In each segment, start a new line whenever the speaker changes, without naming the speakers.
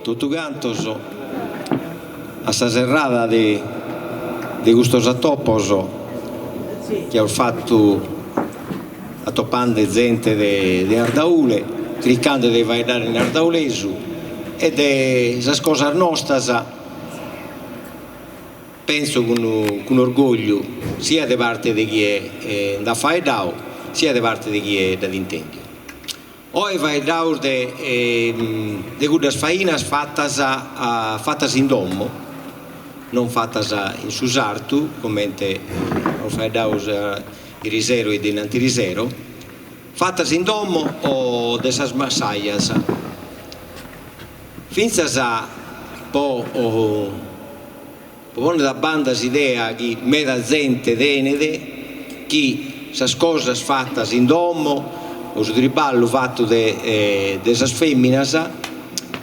Totu cantos a sa serrada de de custos atopos chi aus fatu atopande zente de de Ardaule, chircande de faeddare in ardaulesu e de sas cosas nostras, pentzo cun cun orgogliu sia de parte de chie nd'at faeddadu sia de parte de chie dd'at intendiu. Oe faeddaus de de cuddas fainas fatas fatas in domo, non fatas in su sartu, comente aus faeddau irisero e dinantirisero, fatas in domo o de sas massajas, fintzas po po ponnere a banda s'idea chi meda zente tenet chi sas cosas fatas in domo o su triballu fatu de de sas feminas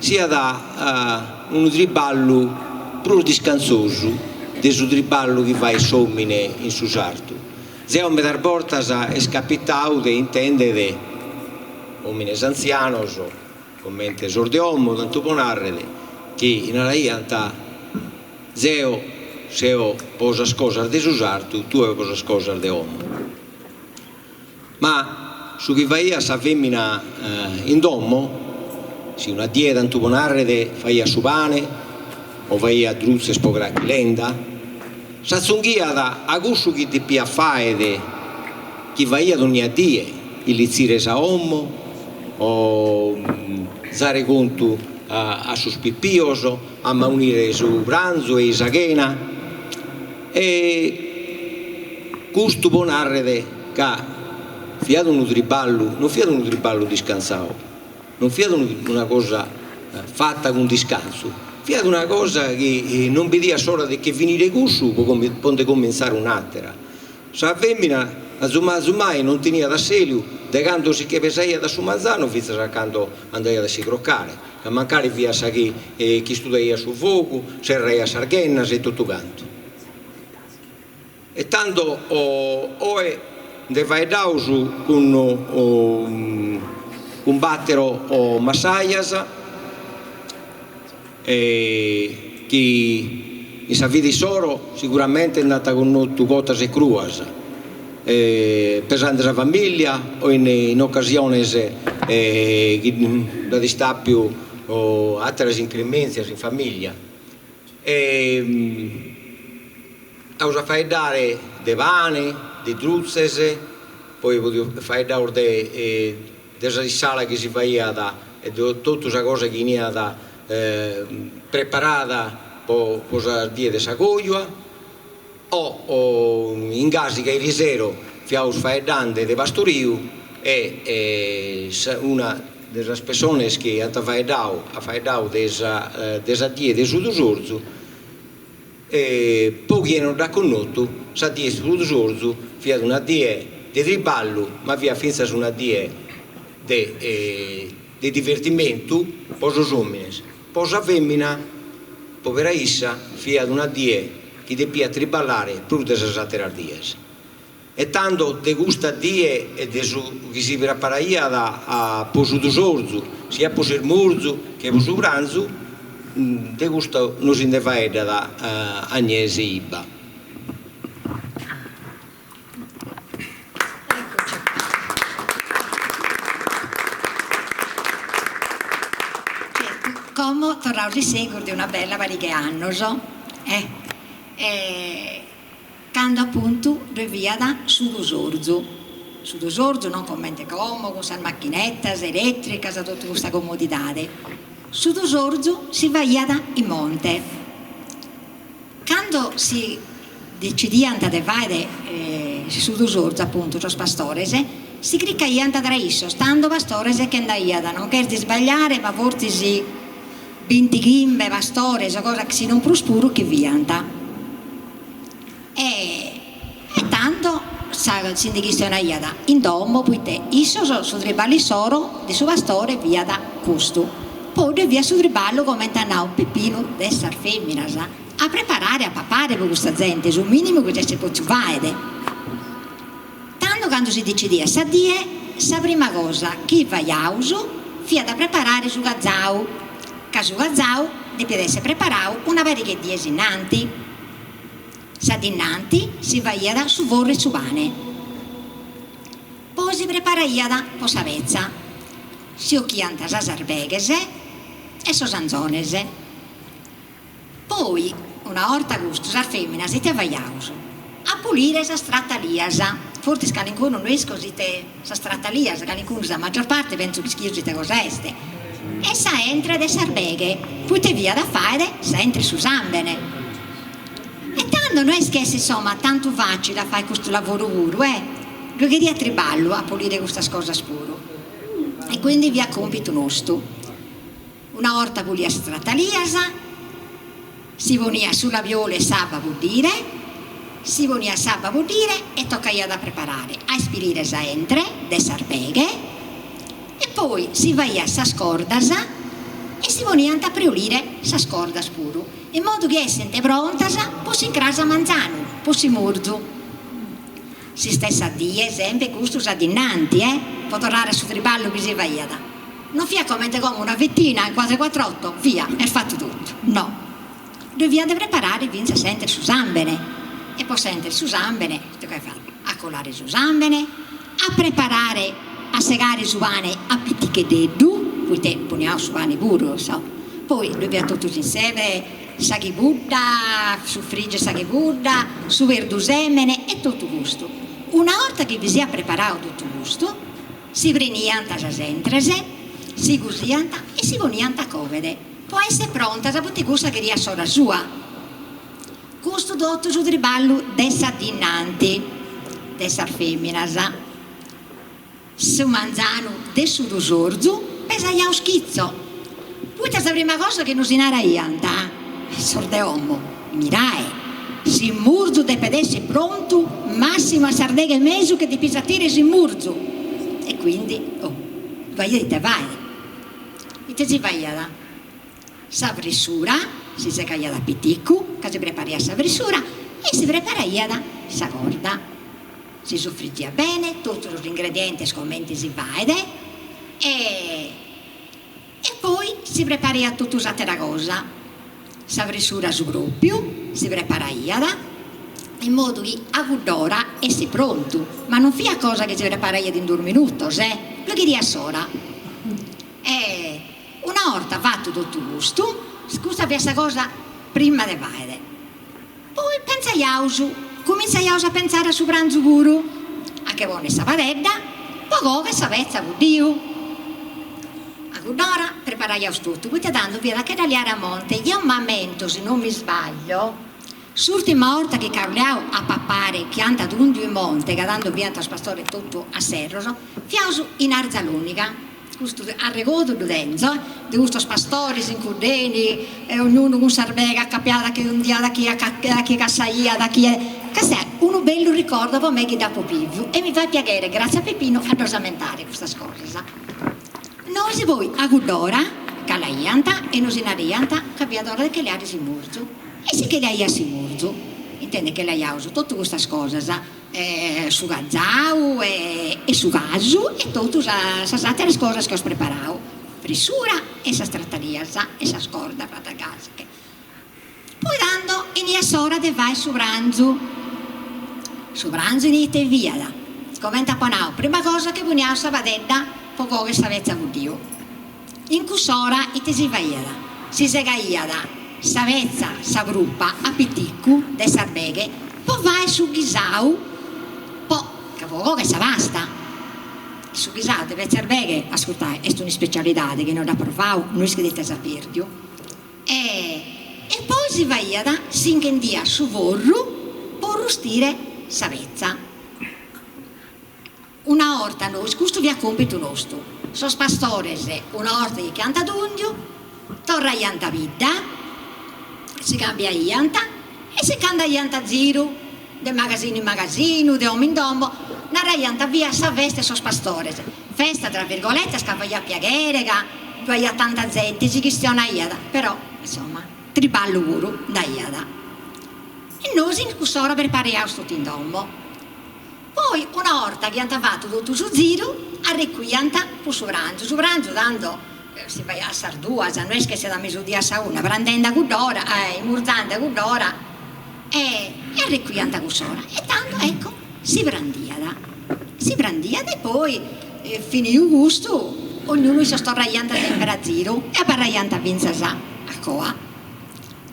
siat unu triballu prus discansosu de su triballu chi fait s'omine in su sartu. Zeo medas bortas est capitau de intendere omines antzianos comente sos de 'omo, tantu po narrer, chi naraiant, Zeo seo po sas cosas de su sartu, tue po sas cosas de 'omo. Ma su chi faiat sa femina in domo, si una die, tantu po narrer, faiat su pane o faiat drutzes po carchi lenda, s'atzunghiat a cussu chi depiat faer, chi faiat onnia die, illitzire sa 'omo o zare contu a sos pipios, ammaunire su pranzu e-i sa chena e custu po narrer ca fiat unu triballu, non fiat unu triballu discansau, non fiat una cosa fata cun discansu, fiat una cosa chi non bidiat s'ora de che finire cussu po nde comintzare un'atera Sa femina, azumai azumai, non teniat asseliu de cando si che pesaiat a su manzanu fintzas a cando andaiat a si crocare, ca mancari fiat sa chi ch'istudaiat su fogu, serraiat sas ghennas e totu cantu. E tando oe nde faeddaus cun cun battero massajas chi in sa vida issoro siguramente nd'ant connotu cotas e cruas, pesande sa familia o in ocasiones chi nd'at istàpiu àteras inclementzias in familia. Aus a faeddare de pane, de drutzes, poi faeddaus de de sa sala chi si faiat e de totu sa cosa chi 'eniat preparada po sa die de sa cojua, o in gasi ca irisero fiaus faeddande de pastoriu e una de sas pessones chi ant faeddau at faeddau de sa de sa die de su tusorzu E po chie non dd'at connotu, sa die de su tusorzu fiat una die de triballu, ma fiat fintzas una die de de divertimentu po sos omines. Po sa femina, povera issa, fiat una die chi depiat triballare prus de sas ateras dies. E tando de custa die e de su chi si preparaiat po su tusorzu, siat po s'irmurzu che po su pranzu, de custu nos nde faeddat Agnese Ibba.
Como torraus in segus de una bella pariga 'e annos, eh. Cando apuntu ddue fiat su tusorzu, su tusorzu non comente como cun sas machinettas eletricas totu custa comodidade, su tusorzu si faiat in monte. Cando si decidiant de fàere su tusorzu apuntu sos pastores si cricaiant tra issos, tando pastores che nd'aiat, non cherzo isbagliare ma fortzis bintighimbe pastores o cosa si non prus puru chi fiant. E e tando sa si nde chistionaiat in domo poite issos su triballu issoro de su pastore fiat custu, poi ddue fiat su triballu comente at nau Pepinu de sas feminas a preparare a papare po custa zente su minimu chi s'est potziu faere. Tando cando si decidiat sa die sa prima cosa chi faiaus. fiat a preparare su cazau, ca su cazau depiat esser preparau una pariga 'e dies innanti. Sa die innanti si faiat su forru 'e su pane. Poi si preparaiat po sa petza. Si 'ochiant sas arbeghes e sos anzones. Poi, una 'orta custu, sas feminas ite faiaus? A pulire sas tratalias. Fortis calincunu no ischit ite sas tratalias, calincunu, sa maggior parte, pentzo chi ischius ite cosa est. E sa 'entre de s'arbeghe, poite fiat a faere sa 'entre 'e su sambene. E tando no est chi est insomma tantu facile a fai custu lavoru puru, eh! Ddoi cheriat triballu a pulire custas cosas puru. E quindi fiat compitu nostu. Una 'orta pulias sas tratalias, si poniat su labiolu e s'abba a buddire, si poniat s'abba a buddire e toccaiat a preparare, a ispilire sa 'entre de s'arbeghe e poi si faiat sas cordas e si poniant a preulire sas cordas puru, in modu chi essent prontas po s'incras a manzanu, po s'imurzu. S'istessa die, sempre custu sa die innanti, eh, po torrare a su triballu chi si faiat. Non fiat comente como una fettina in cuatro e cuatr'otto, via, est fatu totu. No. Ddoi fiat de preparare fintzas sa 'entre 'e su sambene. E po sa 'entre 'e su sambene, ite toccaiat fai? A colare su sambene, a preparare, a segare su pane a piticheddeddu, poite poniaus su pane puru, so. Poi ddoi fiat totu s'insieme sa chibudda, su frigere sa chibudda, su perdusemene e totu custu. Una 'orta chi si fiat preparau totu custu, si preniant sas 'entres, si cusiant e si poniant a coghere, po esser prontas poite cussa cheriat s'ora sua. Custu totu su triballu de sa dì innanti de sas feminas. Su manzanu de su tusorzu pesaiaus chitzo, poita sa prima cosa chi nos naraiant sos de 'omo, mirae, s'immurzu depet esser prontu massimu a sas deghe e mesu che depis 'atire s'immurzu. E quindi, oh, b'aiat ite fagher. Ite si faiat? Sa frissura, si segaiat a piticu, ca si preparaiat sa frissura, e si preparaiat sa corda. Si sufrigiat bene totu sos ingredientes comente si faet e e poi si preparaiat totu s'atera cosa, sa frissura su propriu si preparaiat in modu chi a cudd'ora essit prontu, ma non fiat cosa chi si preparaiat in duos minutos eh, ddoi cheriat s'ora e una 'orta fatu totu custu, custa fiat sa cosa prima de faere. Poi pentzaiaus, cumintzaiaus a pentzare a su pranzu puru, a che ponni sa padedda po cogher sa petza a buddiu. A cudd'ora preparaiaus totu, poita tando fiat a che dda leare a monte, jeo m'ammento, si non mi sbaglio, s'urtima 'orta chi ch'aus leau a papare chi ant tundiu in monte, ca tando fiant sos pastores totu a serros, fiaus in Arzaloniga. Custu arregodu ddu tenzo, de custos pastores in cuddeni e ognunu cun s'arbeghe acapiada chie tundiat, chie chie cassaiat, chie Custu est unu bellu ricordo po mei chi dd'apo biviu e mi fait piaghere, gratzias a Pepino, a ddos ammentare custas cosas. Nois poi a cudd'ora calaiant e nos naraiant ca fiat ora de che leare s'imurzu e si che leaiat s'imurzu, intende che leaiaus totu custas cosas su cazau e su casu e totu sas ateras cosas chi aus preparau, frissura e sas tratalias e sas cordas fatas gasi. Poi tando 'eniat s'ora de fai su pranzu, su pranzu in ite fiat, comente apo nau, prima cosa che poniaus sa padedda po cogher sa petza a buddiu, in cuss'ora ite si faiat, si segaiat sa petza, sa prupa a piticu de s'arbeghe po fai su ghisau po ca po cogher sa pasta. Su ghisau de petza 'e arbeghe, ascurtai, est un'ispecialidadi chi no dd'at provau no ischit ite s'at perdiu. E e poi si faiat, si inchendiat su forru po rustire sa petza. Una 'orta nois, custu fiat còmpitu nostu, sos pastores una 'orta chi ch'ant tundiu, torraiant a bidda, si cambiaiant e si ch'andaiant a ziru, de magasinu in magasinu, de 'omo in domo, naraiant fiat sa festa 'e sos pastores, festa tra virgoletas ca faiat piaghere, ca ddu aiat tanta zente, si chistionaiat, però, insomma, triballu puru nd'aiat. E nois in cuss'ora preparaiaus totu in domo. Poi una 'orta chi ant fatu totu su ziru, arrecuiant po su prangiu, su prangiu tando si faiat a sas duas, no est chi siat a mesudie a sa una, prandende a cudd'ora, imurzande a cudd'ora e arrecuiant a cuss'ora e tando ecco si prandiat, si prandiat e poi finiu custu ognunu issos torraiant sempre a ziru e abarraiant finzas a coa.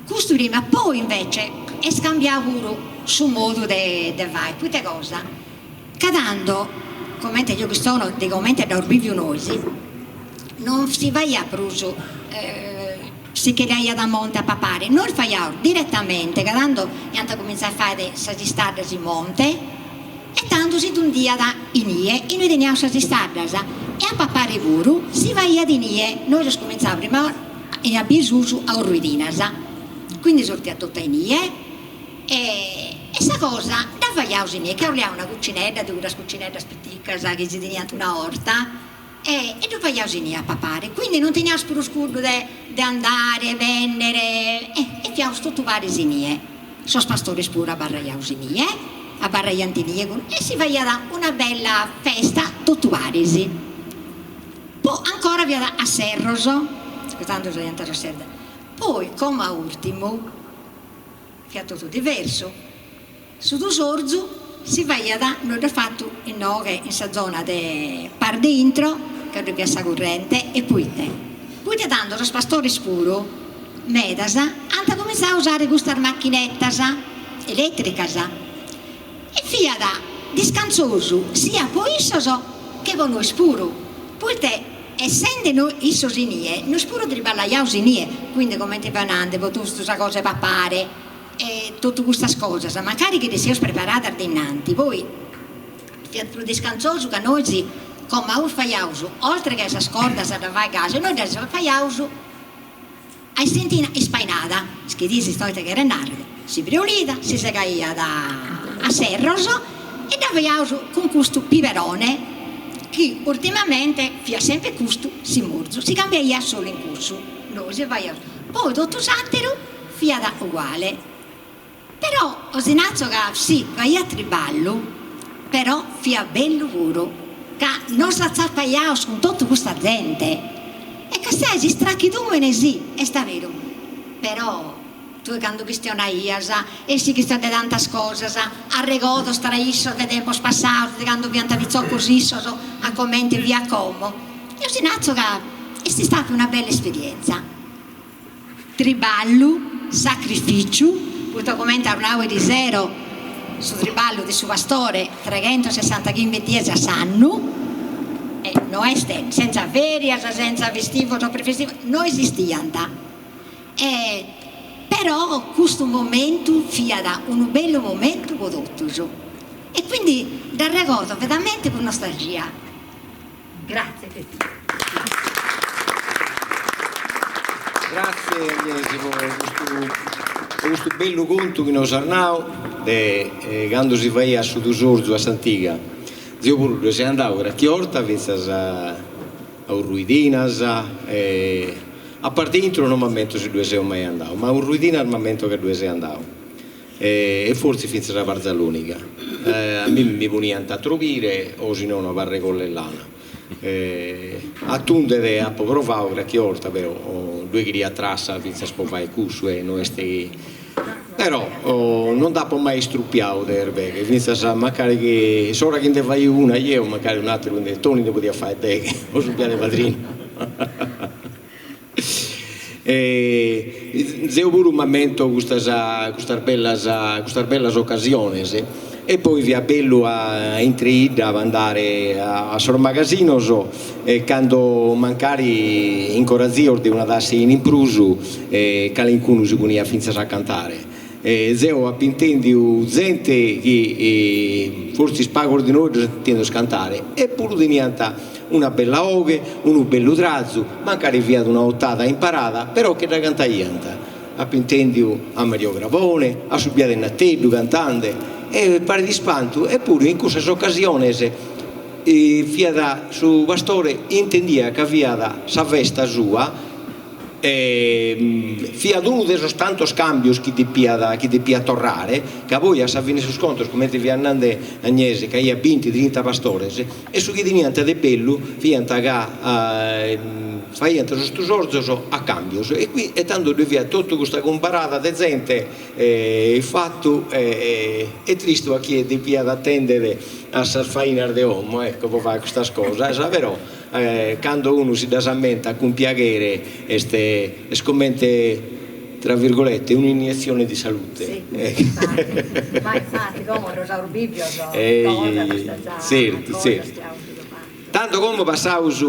Custu prima, poi invece est cambiau puru su modu de de fai, poita cosa? Ca tando, comente deo chistiono de comente dd'aus biviu nois, non si faiat prus si che andaiat a monte a papare, nois faiaus direttamente, ca tando iant cumintzau a fai sas istaddas in monte e tando si tundiat inie, inue teniaus sas istaddas e a papare puru si faiat inie, nois aus cumintzau prima a bivi susu a Orruidinas, quindi sortiat totu a inie e e sa cosa dda faiaus inie, ca 'oliaus una cucinedda de cuddas cucineddas piticas chi si teniant una 'orta e e ddu faiaus inie a papare, quindi non teniaus prus cuddu de de andare e bennere e e fiaus totu paris inie, sos pastores puru abarraiaus inie, abarraiant inie cun e si faiat una bella festa totu paris. Poi ancora fiat a serros, tando usaiant sos serros, poi como a urtimu fiat totu diversu, su tusorzu si faiat, nois dd'aus fatu inoghe in sa zona de Par de Intro, ca ddoi fiat sa currente, e poite? Poite tando sos pastores puru, medas, ant cumintzau a usare custas machinettas eletricas E fiat discantzosu siat po issos che po nois puru, poite essende issos inie, nois puru triballaiaus inie, quindi comente fia nande po totu sa cosa 'e papare e totu custas cosas, mancari chi ddas seus preparadas de innanti, poi fiat prus discantzosu ca nois como aus faiaus, oltre che sas cordas a dda fai gasi, nois ddas faiaus A istentina ispainada, ischides ite cheret nàrrere, si preulida, si segaiat a serros e dda faiaus cun custu piberone chi urtimamente fiat sempre custu s'immurzu, si cambiaiat solu in cussu, nois faiaus, poi totu s'àteru fiat uguale. Però bos natzo ca si faiat triballu, però fiat bellu puru, ca nos atzapaiaus cun totu custa zente. E castiai s'istrachidumene si, est aberu, però tue cando chistionaias e si chistionat de tantas cosas, arregodos tra issos de tempos passados, de cando fiant pitzocos issos a comente fiat como, eo si natzo ca est istada una bella esperienza. Triballu, sacrificiu, poita comente aus nau erisero su triballu de su pastore tregentosessantachimbe dies a s'annu e no est senza ferias, senza festivos o prefestivos, no esistiant e però custu momentu fiat unu bellu momentu po totus e quindi dd'arregordo veramente cun nostalgia. Grazie Peppino.
Grazie Agnese po custu po custu bellu contu chi nos as nau de candu si faiat su tusorzu a s'antiga. Zeo puru ddue seu andau carchi 'orta fintzas a Orruidinas e a Parte Intro non m'ammento si ddue seu mai andau, ma a Orruidinas m'ammento ca ddue seu andau. E fortzis fintzas a Barzaloniga. A mimi mi poniant a trobire o si nono a arregoller lana. A tundere apo provau carchi 'orta però ddue cheriat trassa fintzas po fai cussu e no est chi. Però non nd'apo mai istrupiau de erbeghe, fintzas mancari chi s'ora chi nde faio una jeo mancari un'ateru nde Toni nde podiat fai deghe o su biadu padrinu. E zeo puru m'ammento custas custas bellas custas bellas ocasiones e poi fiat bellu a intre 'idda a andare a sos magasinos e cando mancari incorazios de una tassa 'e 'inu in prus calincunu si poniat finzas a cantare E zeo apo intendiu zente chi fortzis pagos de nois ddos ant intendios cantare, eppuru teniant una bella 'oghe, unu bellu trazu, mancari fiat una otada imparada, però che dda cantaiant. Apo intendiu a Mario Crabone, a su biadu 'e Nateddu cantande, e paret ispantu, eppuru in cussas ocasiones fiat su pastore intendiat ca fiat sa festa sua. Fiat unu de sos tantos càmbios chi depiat chi depiat torrare, ca poi a sa fine 'e sos contos, comente fiat nande Agnese, c'aiat binti trinta pastores, e su chi teniant de bellu fiant ca faiant sos tusorzos a càmbios e qui e tando ddue fiat totu custa cumparada de zente fatu e tristu a chie depiat atendere a sas fainas de 'omo ecco po fai custas cosas, però Cando unu si ddas ammentat cun piaghere est est comente, tra virgolette, un'iniezione di salute.
Si, ma infati como ddos aus bivios cosa custas
Tzertu, tzertu. Tando como passaus a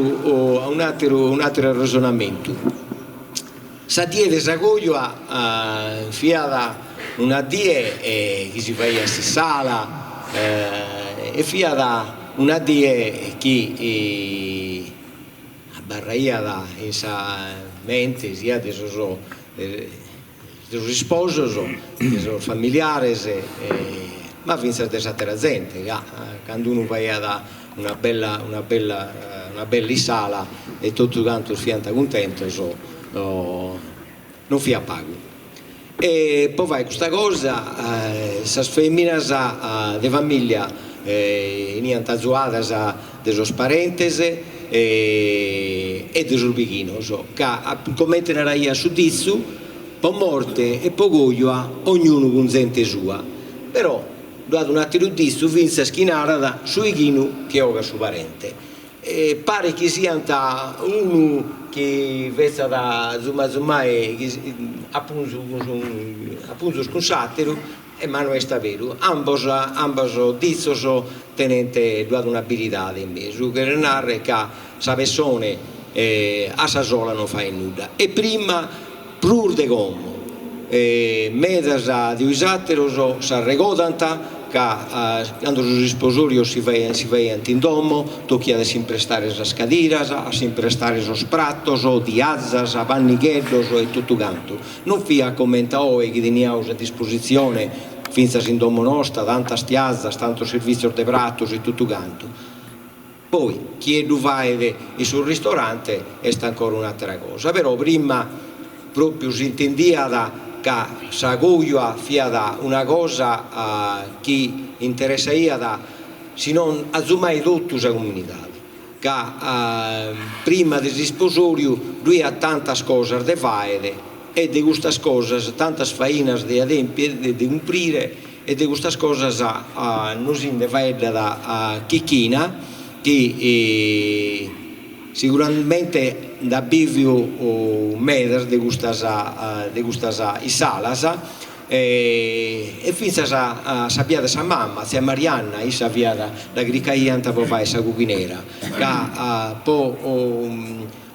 un'ateru un'ateru arresonamentu. Sa die de sa cojua fiat una die chi si faiat s'issala e fiat una die chi abarraiat in sa mente sia de sos de sos isposos, de sos familiares, ma fintzas de s'atera zente, ca cando unu faiat una bella una bella una bella issala e totu cantos fiant cuntentos non fiat pagu. E po fai custa cosa sas feminas de familia 'eniant azuadas de sos parentes e de sos bighinos, ca comente naraiat su ditzu, po morte e po cojua ognunu cun zente sua, però ddu at un'ateru ditzu fintzas chi narat su 'ighinu che 'ogat su parente. E paret chi siant unu chi fetzat azumai azumai a punzu a punzos cun s'ateru, e ma no est aberu, ambos ambos ditzos tenent ddu at una beridade in mesu, cheret narrer ca sa pessone a sa sola non faet nudda e prima prus de como medas de 'oisateros s'arregodant ca cando sos isposorios si faiant si faiant in domo tochiat a s'imprestare sas cadiras, a s'imprestare sos pratos, tiazas, pannigheddos e totu cantu. Non fiat comente a oe chi teniaus a dispositzione fintzas in domo nosta tantas tiazas, tantos servitzios de pratos e totu cantu. Poi chie ddu faet in su ristorante est ancora un'atera cosa, però prima propriu s'intendiat ca sa cojua fiat una cosa chi interessaiat si non azumai totu sa comunidade, ca prima de s'isposoriu ddu iat tantas cosas de faere e de custas cosas, tantas fainas de adempire, de cumprire E de custas cosas nos nde faeddat Chichina chi siguramente nd'at biviu medas de custas de custas issalas e fintzas sa bia de sa mama, tzia Marianna, issa fiat dda cricaiant po fai sa cughinera ca po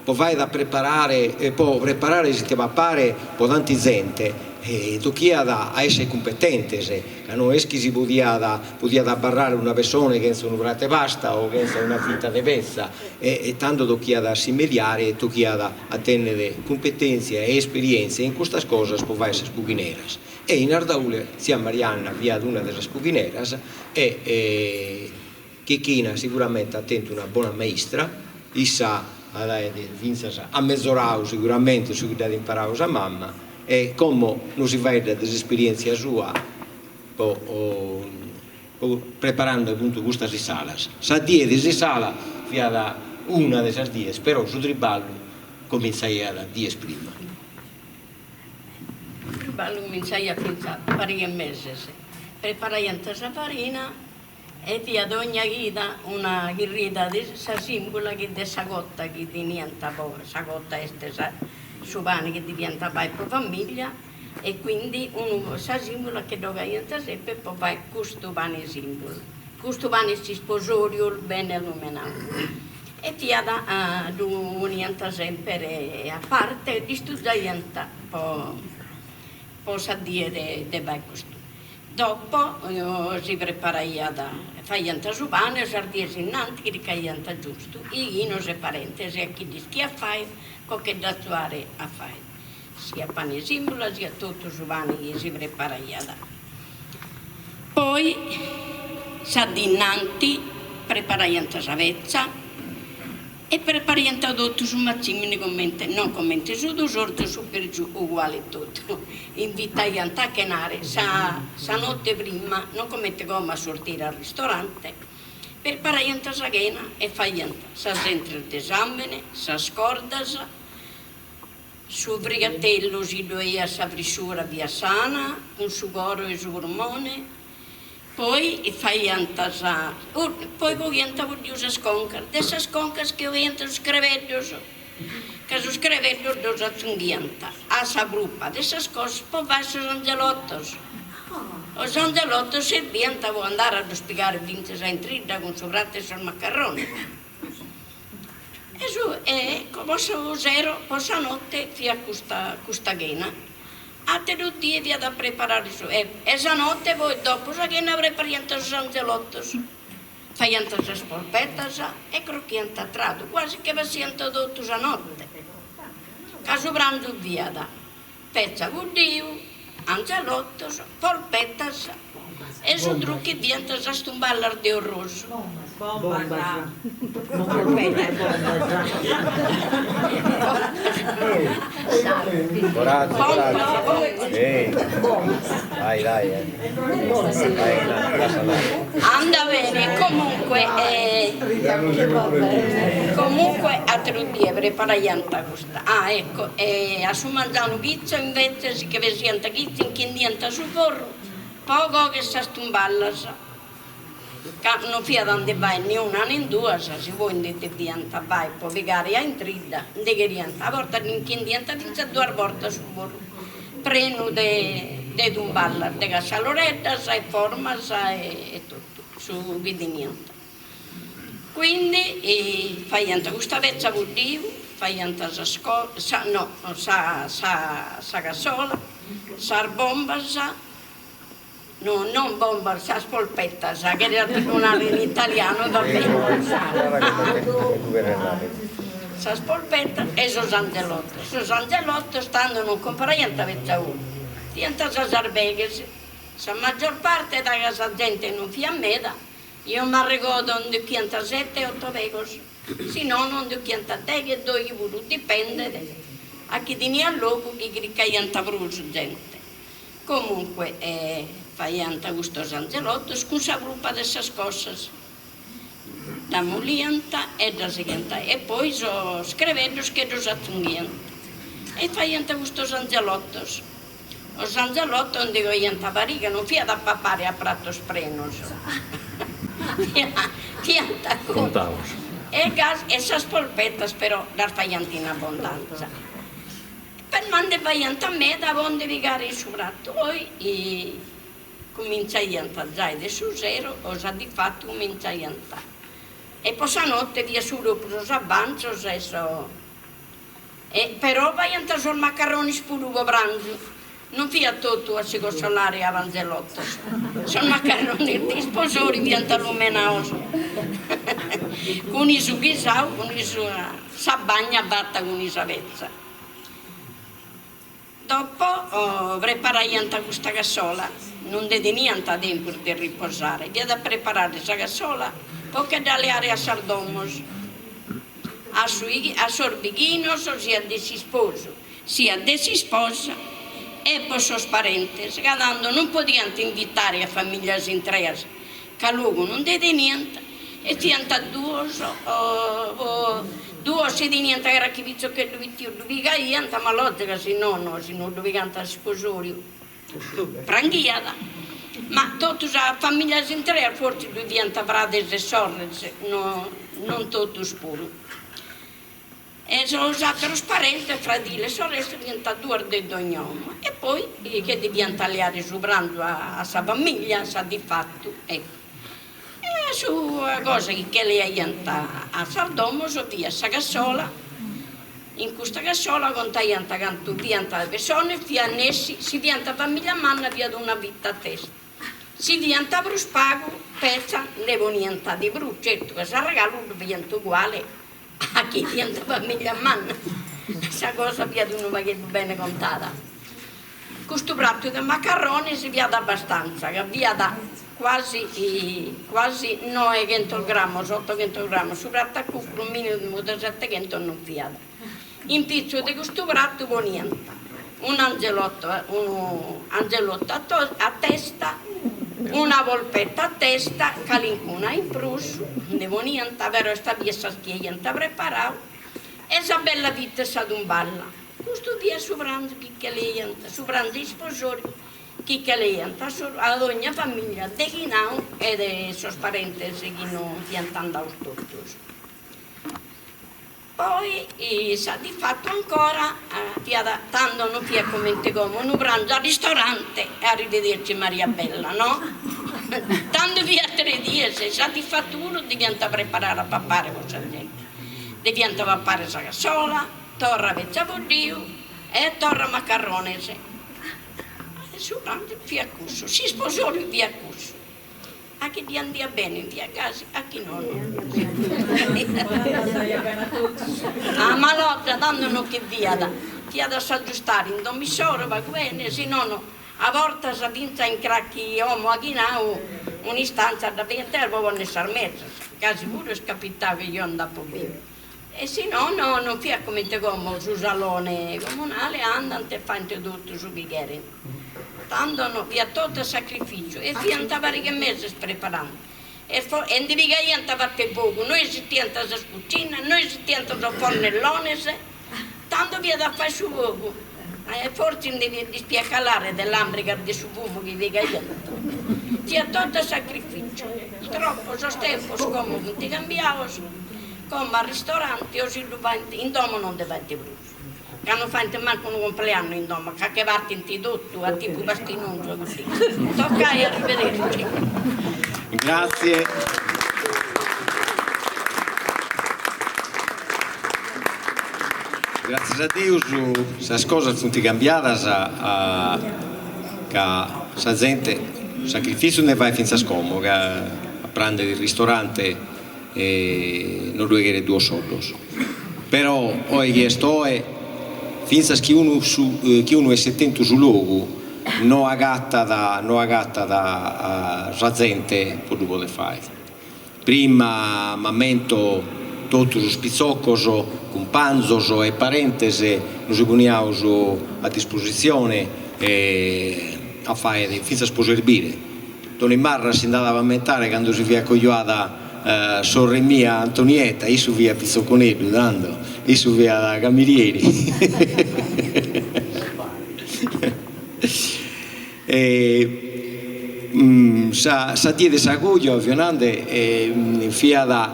po fai a preparare po preparare s'ite papare po tanti zente tochiat a esser cumpetentes, ca no est chi si podiat podiat abarrare una pessone chentza unu pratu 'e pasta o chentza una fita de petza e tando tochiat a si mediare e tochiat a tennere cumpetentzia e esperientzia in custas cosas po fai sas cughineras e in Ardaule tzia Marianna fiat una de sas cughineras e Chichina siguramente at tentu una bona maistra, issa at fintzas amezorau siguramente su chi dd'at imparau sa mamma e como nos faeddat de s'esperientzia sua po preparande apuntu custas issalas. Sa die de s'issala fiat una de sas dies, però su triballu comintzaiat dies prima.
Su triballu comintzaiat fintzas pariga 'e meses, preparaiant sa farina E fiat ogna chida una chirrida de sa sìmbula chi de sa cota chi teniant po sa cota est sa su pani chi deviant fai po famiglia e quindi unu sa sìmbula che dd'ogaiant sempri po fai custu pani sìmbula custu pani s'isposoriu bene lumenau e fiat ddu poniant sempri a parte e dd'istuzaiant po po sa die de de fai custu Dopo si preparaiat, faiant su pane sas dies innanti chircaiant giustu 'ighinos e parentes e a chi dd'ischiat fai po che dd'azuare a fai, siat pane 'e simbula siat totu su pane chi si preparaiat. Poi sa dì innanti preparaiant sa petza. E preparaiant totu su macimini comente, non comente su tusorzu, su pergiu uguale totu. Invitaiant a chenare sa sa notte prima, non comente como a sortire a ristorante, preparaiant sa chena e faiant sas 'entres de sambene, sas cordas, su frigatellu si ddu 'aiat sa frisciura fiat sana, cun su coro e su prumone Poi faiant sa poi coghiant buddiu sas concas, de sas concas che 'ogaiant sos crebeddos, ca sos crebeddos ddos atzunghiant a sa prupa de sas cosas po fai sos angelottos. Sos angelottos serbiant po andare a ddos pigare fintzas a intridda cun su pratu 'e sos macarrones. E su e po su sero, po sa notte fiat custa custa chena. Àteru die fiat a preparare su e e sa note poi dopo sa chena preparaiant sos angelottos, faiant sas polpetas e crochiant a tradu, quasi che passiant totu sa note, ca su prangiu fiat petza buddiu, angelottos, polpetas E su druchi fiant sas tumballas de orrosu.
Bombas. Non polpetta e bombas.
Corazu, corazu. Ehi. Dai, dai, eh. Dai, lassa andare.
Anda bene, comunque comunque ateru die preparaiant custa. Ah ecco, e a su mangianu chitzo invece si che pesiant chitzo inchendiant su forru Po cogher sas tumballas, ca non fiat a nde fai ni una nen duas, si poi nde deviant fai po pigare a intridda, nde cheriant, a bortas n'inchendiant fintzas duas bortas su forru prenu de de tumballas, de cassaloreddas e formas e totu su chi teniant. Quindi faiant custa petza buddiu, faiant sas sa no sa sa sa cassola, sas bombas, no non bombas, sas polpetas, cheriat ddu narrer in italianu e va bene, sas polpetas e sos angelottos, sos angelottos tando non comporaiant petza 'ona, fiant sas arbeghes, sa maggior parte dae ca sa zente non fiat meda Eo m'arregodo nde 'ucchiant sette otto pegos, si nono nde 'ucchiant deghe e doighi puru, dipendet a chi teniat logu chi criccaiant prus zente. Comunque faiant custos angelottos cun sa prupa de sas cossas, dda moliant e dda sighiant e poi sos crebeddos che ddos atzunghiant e faiant custos angelottos. Sos angelottos nde coiant pariga, non fiat a papare a pratos prenos, fiant
Contaos.
E gas e sas polpetas però ddas faiant in abbondanza, ma nde faiant meda po nde pigare in su pratu, poi cumintzaiant giai de su sero o sa di fatu cumintzaiant e po sa notte fiat su propriu sos abantzos e so E però faiant sos macarronis puru po prangiu, non fiat totu a si cossolare a angelottos, sos macarronis de isposori fiant lumenaos cun su ghisau, cun sa bagna fata cun sa petza. Dopo preparaiant custa cassola, non nde teniant tempus de riposare, fiat a preparare sa cassola po che dda leare a sas domos, a su a sos bighinos siat de s'isposu siat de s'isposa e po sos parentes, ca tando non podiant invitare a familias intreas ca logu non nde teniant e fiant duos o duos si teniant carchi pitzocheddu pitiu ddu pigaiant ma lògica si nono si no ddu pigant a s'isposòriu pranghiat ma totu sas familias intreas fortzis ddu fiant frades e sorres no non totus puru. E sos àteros parentes, fradiles e sorrestas fiant duas de dogna 'omo e poi che deviant leare su pranzu a sa famiglia, sa di fatu, ecco. E sa cosa chi che leaiant a sas domos fiat sa cassola, in custa cassola contaiant cantu fiant pessones, fiat nessi, si fiant famiglia manna fiat una fita a testa, si fiant prus pagu petza nde poniant de prus, certu ca s'arregalu ddu faiant uguale A chi fiant famiglia manna, sa cosa fiat unu pagheddu bene contada. Custu pratu de macarronis fiat abbastanza, ca fiat. Quasi quasi noeghentos grammos, ottoghentos grammos, su pratu a cucuru minimu de setteghentos non fiat. In pitzu de custu pratu poniant un'angelotto unu angelotto a testa, una polpetta a testa, calincuna in prus nde poniant, però est a biri sas chi aiant preparau, e sa bella fita 'e sa tumballa. Custu fiat su pranzu chi che leiant, su pranzu 'e isposoriu chi che leiant a dogna familia de chinau e de sos parentes chi non fiant andaus totus. Poi s'at fatu ancora, fiat, tando non fiat comente como, unu pranzu a ristorante e arrivederci Maria bella, no? Tando fiat tres dies e s'at fatu puru deviant preparare a papare po sa gente, deviant papare sa cassola, torra petza buddiu e torra macarrones. E su pranzu fiat cussu, s'isposoriu fiat cussu. A chi ddi andiat beni fiat gasi, a chi no no. A mal'orta tando no chi fiat, fiat a s'agiustare in domo issoro pagu bene, si nono a bortas fintzas in cracchi 'omo 'aghinau un'istanza dda faiant po ponni sas mesas, gasi puru est capitau chi jeo nd'apo biu. E si no no non fiat comente como su salone comunale andant e faint totu su chi cherent. Tando no, fiat totu a sacrificiu e fiant pariga 'e meses preparande e e ndi pigaiant fatu 'e fogu, no esistiant sas cucinas, no esistiant sos fornellones, tando fiat a fai su fogu e fortzis ndi ddis fiat calare de lambrigas de su fumu chi pigaiant. Fiat totu a sacrificiu. Tropu, sos tempos como funt cambiados. Como a ristorante o si ddu faint in domo non nde faint prus, ca non faint mancu unu compleannu in domo, ca che partint totu a tipu pastinunzu e così. Toccai arrivederci.
Grazie. Gràtzias a Deus sas cosas funt cambiadas ca sa zente sacrifìtziu nde fait fintzas como ca a prandere in ristorante e no ddue cheret duos soddos. Però oe chi est oe, fintzas chi unu su chi unu esset tentu su logu no agatat no agatat sa zente po ddu poder fai. Prima m'ammento totu sos pitzocos, cumpanzos e parentes nos si poniaus a dispositzione a fai fintzas po serbire. Toni Marras si nd'at a ammentare cando si fiat cojuada sorre mia Antonietta, issu fiat pitzoconeddu tando, issu fiat camerieri. E sa sa die de sa coja fio nande fiat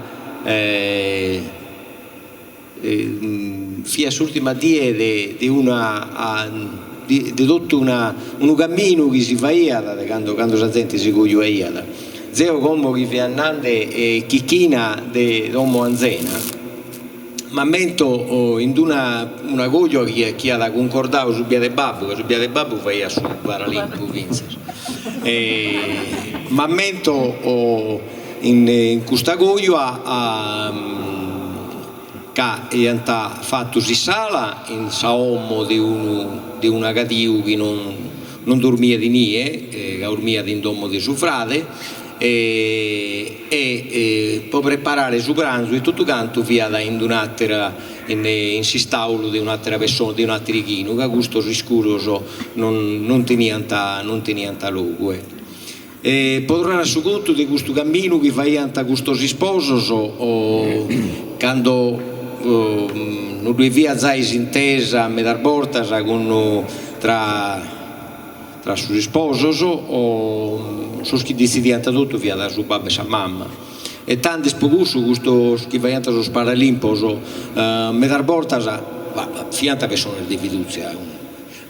Fiat s'ùrtima die de de una de totu una unu caminu chi si faiat de cando cando sa zente si cojuaiat. Zeo como chi fiat nande Chichina de domo anzena, m'ammento in d'una una cojua chi chi at cuncordadu su biadu 'e babbu, ca su biadu 'e babbu faiat su paralimpu finzas, m'ammento In custa cojua ca iant fatu s'issala in sa 'omo de unu de unu agadiu chi non non dormiat inie, ca dormiat in domo de su frade e e po preparare su pranzu e totu cantu fiat in d'un'atera in in s'istaulu de un'atera pessona de un'ateru 'ighinu ca custos iscuros non non teniant non teniant logu. E po torrare a su contu de custu caminu chi faiant custos isposos, cando no ddue fiat zai s'intesa medas bortas cun tra tra sos isposos, sos chi detzidiant totu fiat su babbu e sa mama. E tandis po cussu custos chi faiant sos paralimpos medas bortas fiant pessones de fidutzia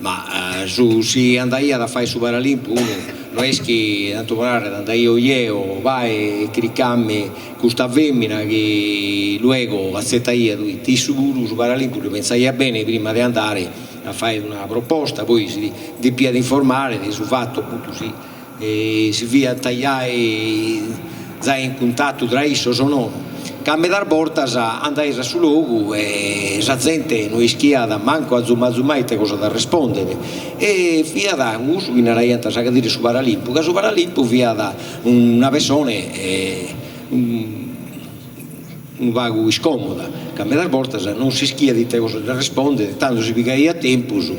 Ma su si andaiat a fai su paralimpu unu no est chi, tantu po narrer, andaio jeo, bae e cricami custa femina chi luego atzetaiat, poita issu puru su paralimpu ddu pentzaiat bene prima de andare a fai una proposta, poi si depiat informare de su fatu apuntu si si fiant jai zai in cuntatu tra issos o no. Ca medas bortas andaias a su logu e sa zente no ischiat mancu azumai ite cosa t'arrespondet e fiat cussu chi naraiant sa cadira 'e su paralimpu, ca su paralimpu fiat una pessone unu pagu iscomoda, ca medas bortas non s'ischiat ite cosa dd'arrespondet, tando si pigaiat tempus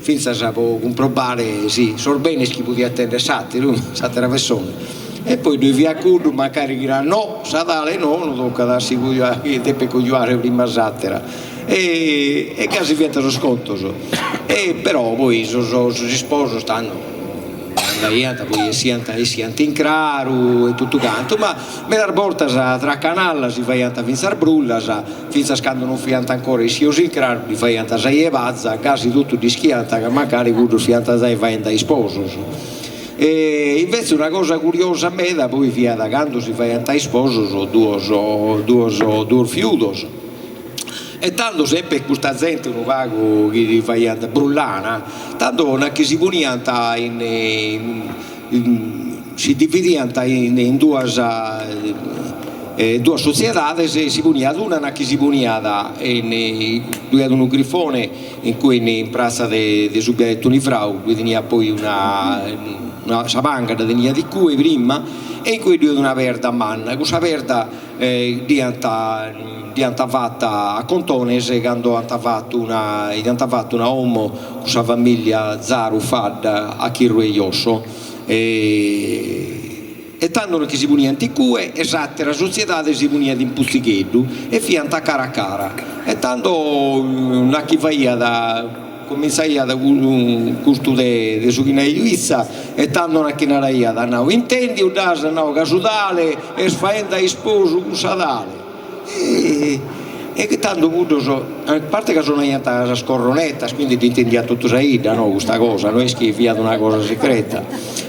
fintzas po cumprobare si sos benes chi podiat tenner s'ateru, s'atera pessone, e poi ddoi fiat cuddu mancari chi narat no, sa tale no, no tocat a si cojuare, depet cojuare prima s'atera, e e gasi fiant sos contos, e però poi sos sos isposos tando andaiant, poi essiant essiant in craru e totu cantu, ma medas bortas tra canallas si faiant fintzas brullas, fintzas cando non fiant ancora essios in craru ddi faiant sa 'ie paza, gasi totu dd'ischiant ca mancari cuddos fiant zai faende a isposos. E invece una cosa curiosa meda poi fiat cando si faiant a isposos duos duos duos fiudos e tando sempre custa zente unu pagu chi ddi faiant brullana, tando nachi si poniant in si dividiant in duas duas sotziedades e si poniat una nachi si poniat in ddu iat unu grifone in cue in pratza de de su Biae Toni Frau ddue teniat poi una sa panca dda teniat in cue prima e in cue ddu iat una perda manna, cussa perda dd'iant dd'iant fata a contones cando ant fatu una iant fatu una 'omo cun sa familia Zaru Fadda a chirru 'e josso e tando chi si poniant in cue e s'atera sotziedade si poniat in Putzigheddu e fiant a cara a cara e tando nachi faiat Comintzaiat custu de su chi naiat issa e tando nachi naraiat, at nau, intendiu dd'as, at nau, ca su tale est faende a isposu cun sa tale. E tando cuddos, a parte ca sonaiant sas corronetas, quindi dd'intendiat totu sa 'idda no custa cosa, no est chi fiat una cosa secreta.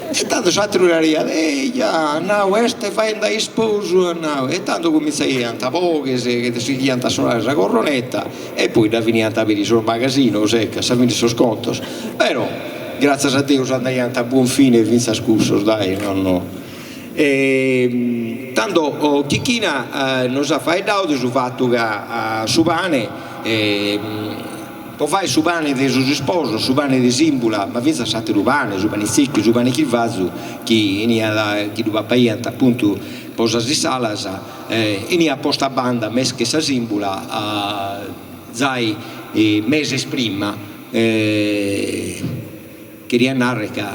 E tando s'ateru naraiat, eja, at nau, est faende a isposu, at nau, e tando comintzaiant boghes chi sighiant a sonare sa corroneta E poi dda finiant peri sos magasinos, ecco, a sa fini sos contos, però gratzias a Deus andaiant a buon fine fintzas cussos, dai, no no. E tando Chichina nos at faeddadu de su fatu ca su pane, po fai su pane de sos isposos, su pane de simbula, ma fintzas s'ateru pane, su pane tzicchi, su pane chilvazu, chi 'eniat, chi ddu papaiant apuntu po sas issalas, 'eniat posta a banda mesche sa simbula zai meses prima, cheriat narrer ca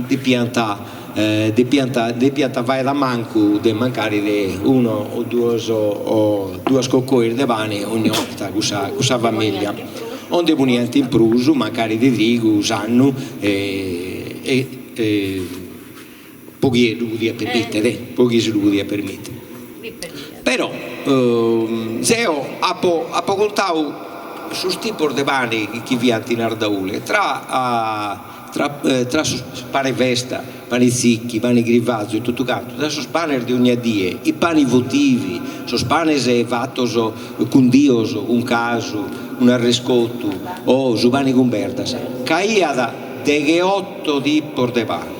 depiant depiant depiant fagher a mancu de mancari de unu o duos o duas cocois de pane ogni 'orta cussa cussa familia, o nde poniant in prus mancari de trigu s'annu e Po chie ddu podiat permìtere, po chie si ddu podiat permìtere. Però zeo apo apo contadu sos tipos de pane chi fiant in Ardaule, tra tra tra sos pane festa, pane zicchi, pane grivazu e totu cantu, tra sos panes de ogna die, i pani votivi, sos panes fatos cundios cun casu, cun arrescotu o su pane cun perdas, c'aiat degheoto tipos de pane.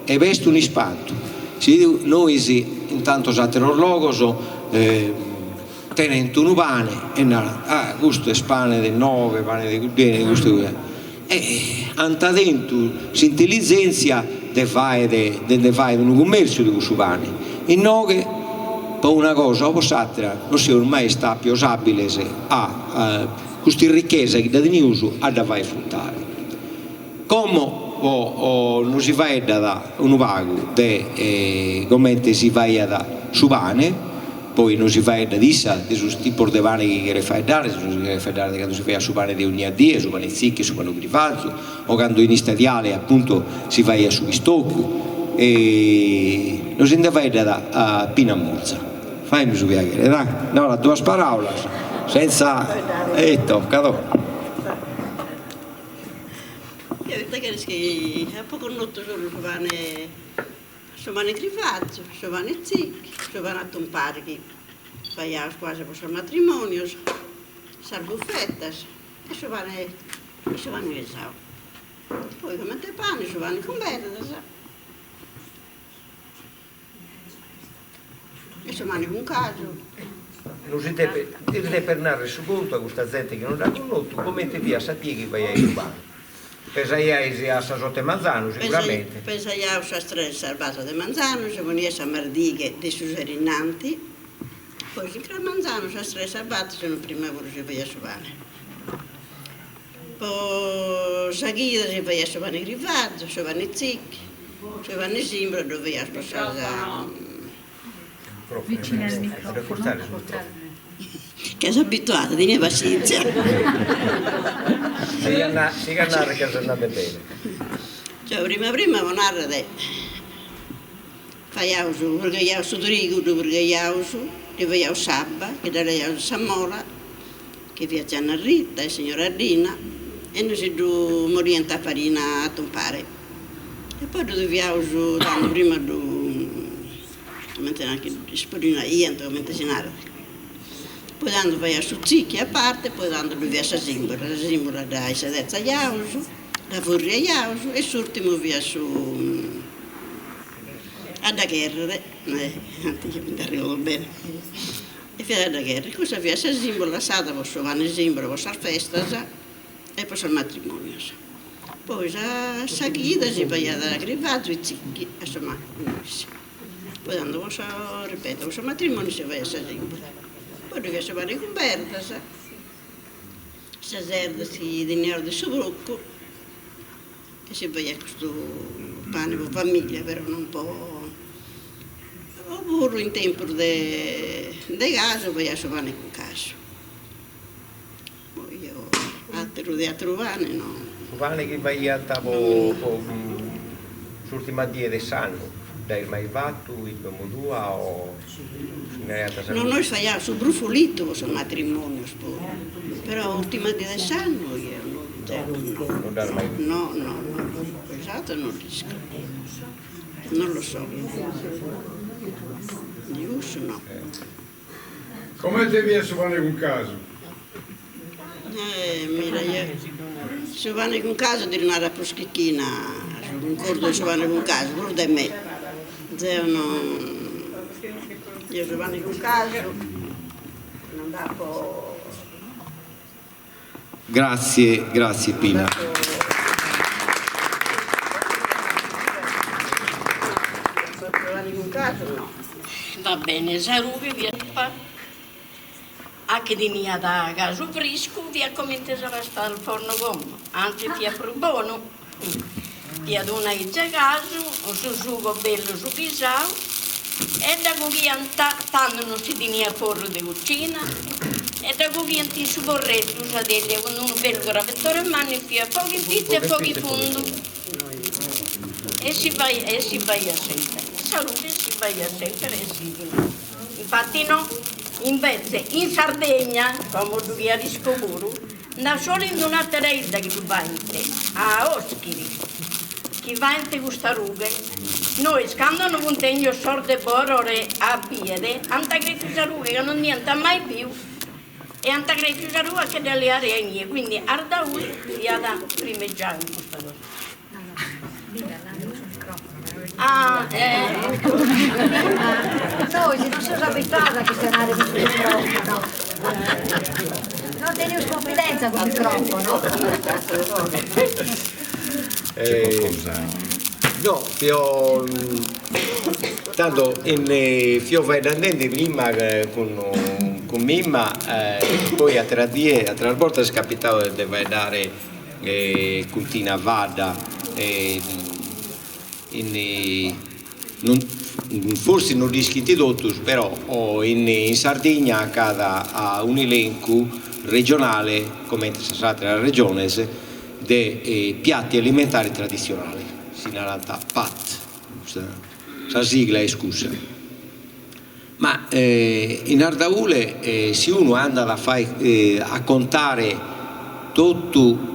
E b'est un'ispantu, si nois in tantos àteros logos tenent unu pane e narant, ah custu est pane de inoghe, pane de cuddene, custu e ant tentu s'intelizèntzia de fàere de nde fàere unu cummèrtziu de cussu pane. Inoghe po una cosa o po s'àtera non seus mai istàpios àbiles a custa irrichesa chi dda tenius a dda fàere frutare. Como nos si faeddat unu pagu de comente si faiat su pane, poi nos si faeddat issa de sos tipos de pane chi cheret faeddare, si nos cheret faeddare de cando si faiat su pane de ogni die, su pane tzicchi, su pane grivazu, o cando in istadiale appuntu si faiat su pistocu, e nos nde faeddat Pina Murza. Faemi su piaghere, dai, nara duas paraulas, senza, e tocat.
Eo ite cheres chi apo connotu solu su pane su pane grivazu, su pane tzicchi, su pane a tumpare chi faiaus quasi po sos matrimonios, sas bufetas e su pane e su pane pesau. Poi comente pane su pane cun perdas.
Su pane cun casu.
No si depet, ddis depes narrer su contu a custa zente chi non dd'at connotu, comente fiat sa die chi faiais su pane. Pesaiais a sas oto 'e manzanu, siguramente.
Pesaiaus a sas tres, sas bator de manzanu, si poniat sa mardighe de su sero innanti, poi s'incras manzanu sas tres, sas bator, si non prima puru si faiat su pane. Po sa chida si faiat su pane crivadu, su pane tzicchi, su pane simbula ddu faiaus po sas
Vicina al microfono.
Che so abituada, tenia passienzia.
Sighi a narrer ca ses andende bene.
Cioè prima prima po narrer faiaus, purgaiaus su trigu, ddu purgaiaus, ddi faiaus s'abba, chi dda leaiaus de sa mola, chi fiat Gianna Rita e signora Dina, e nosi ddu moliant a farina a tumpare. E poi ddu fiaus, tando prima ddu comente nachi ddu ispodinaiant, comente si narat, poi tando faiaus su tzicchi a parte, poi tando ddu fiat sa simbula, sa simbula dda issedetzaiaus, dda furriaiaus e s'urtimu fiat su a dda cherrere, anti mi nd'arregodo bene, e fiat a dda cherrere, cussa fiat sa simbula lassada po su pane simbula po sas festas e po sos matrimonios. Poi sa sa chida si faiat crivazzu e tzicchi, a su mancu nois. Poi tando po sa, ripeto, po su matrimoniu si faiat sa simbula. Poi ddu fiat su pane cun perdas, sas erdas chi teniaus de su procu e si faiat custu pane po familia, però non po opuru in tempus de de casu faiaus su pane cun casu. Poi eo ateru de ateru pane no.
Su pane chi faiant po po s'urtima die de s'annu, dd'ais mai fatu in domo tua o si naraiat sa
No, nois faiaus su brufulitu po sos matrimonios puru, però urtima die de s'annu eo no deo no.
Non dd'as mai
No, no, no, esatto no l'isco, non lo so, di cussu no.
Comente fiat su pane cun casu?
Eh, mira, eo su pane cun casu ti lu narat prus Chicchina, su cuncordu de su pane cun casu, prus de me. Zeo no, eo su pane cun casu non nd'apo.
Grazie, grazie Pina.
Va bene, sa rughe fiat a chi teniat casu friscu fiat comente sa pasta al forno como, antzis fiat prus bonu, fiat una 'iza 'e casu, su sugo bellu su ghisau e dda coghiant, tando non si teniat forru de cucina, e dda coghiant in su forreddu sa teglia cun unu bellu crabettore mannu e fiat fogu in pitzu e fogu in fundu e si faiat e si faiat semper sa rughe si faiat semper e si infatti no invece in Sardegna como ddu chiarisco puru Nd'at solu in un'àtera 'idda chi ddu faint, a Oschiri, chi faint custa rughe. Nois, cando no funt 'ennios sos de Borore a bìere, ant crèfiu sa rughe ca non dd'iant mai biu e ant crèfiu sa rughe a che dda leare a inie, quindi Ardauli fiat primeggiau in custa cosa. Ah, eh.
Nois non seus abituados a chistionare cun su microfono. Non tenimus cunfidenza cun su microfono.
No, fio tando in fio faeddende prima cun cun Mimma poi atteras die atteras bortas est capitadu de faeddare cun Tina Fadda in non forsis no dd'ischint totus però in Sardigna nc'at un'elencu regionale comente sas àteras regiones de piatti alimentari tradizionali, si narant PAT, sa sigla est cussa. Ma in Ardaule si unu andat a fai a contare totu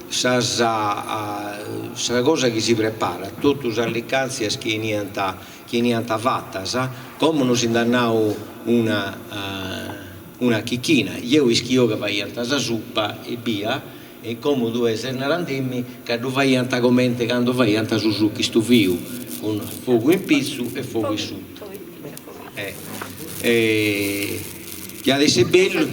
sas sa cosa chi si preparat, totu sas licantzias chi 'eniant chi 'eniant fatas, como nos nd'at nau una una Chicchina, jeo ischio ca faiant sa supa ebbia E como tue ses narandemi ca ddu faiant comente cando faiant su succu istuviu, cun fogu in pitzu e fogu in suta. Eh, diat essi bellu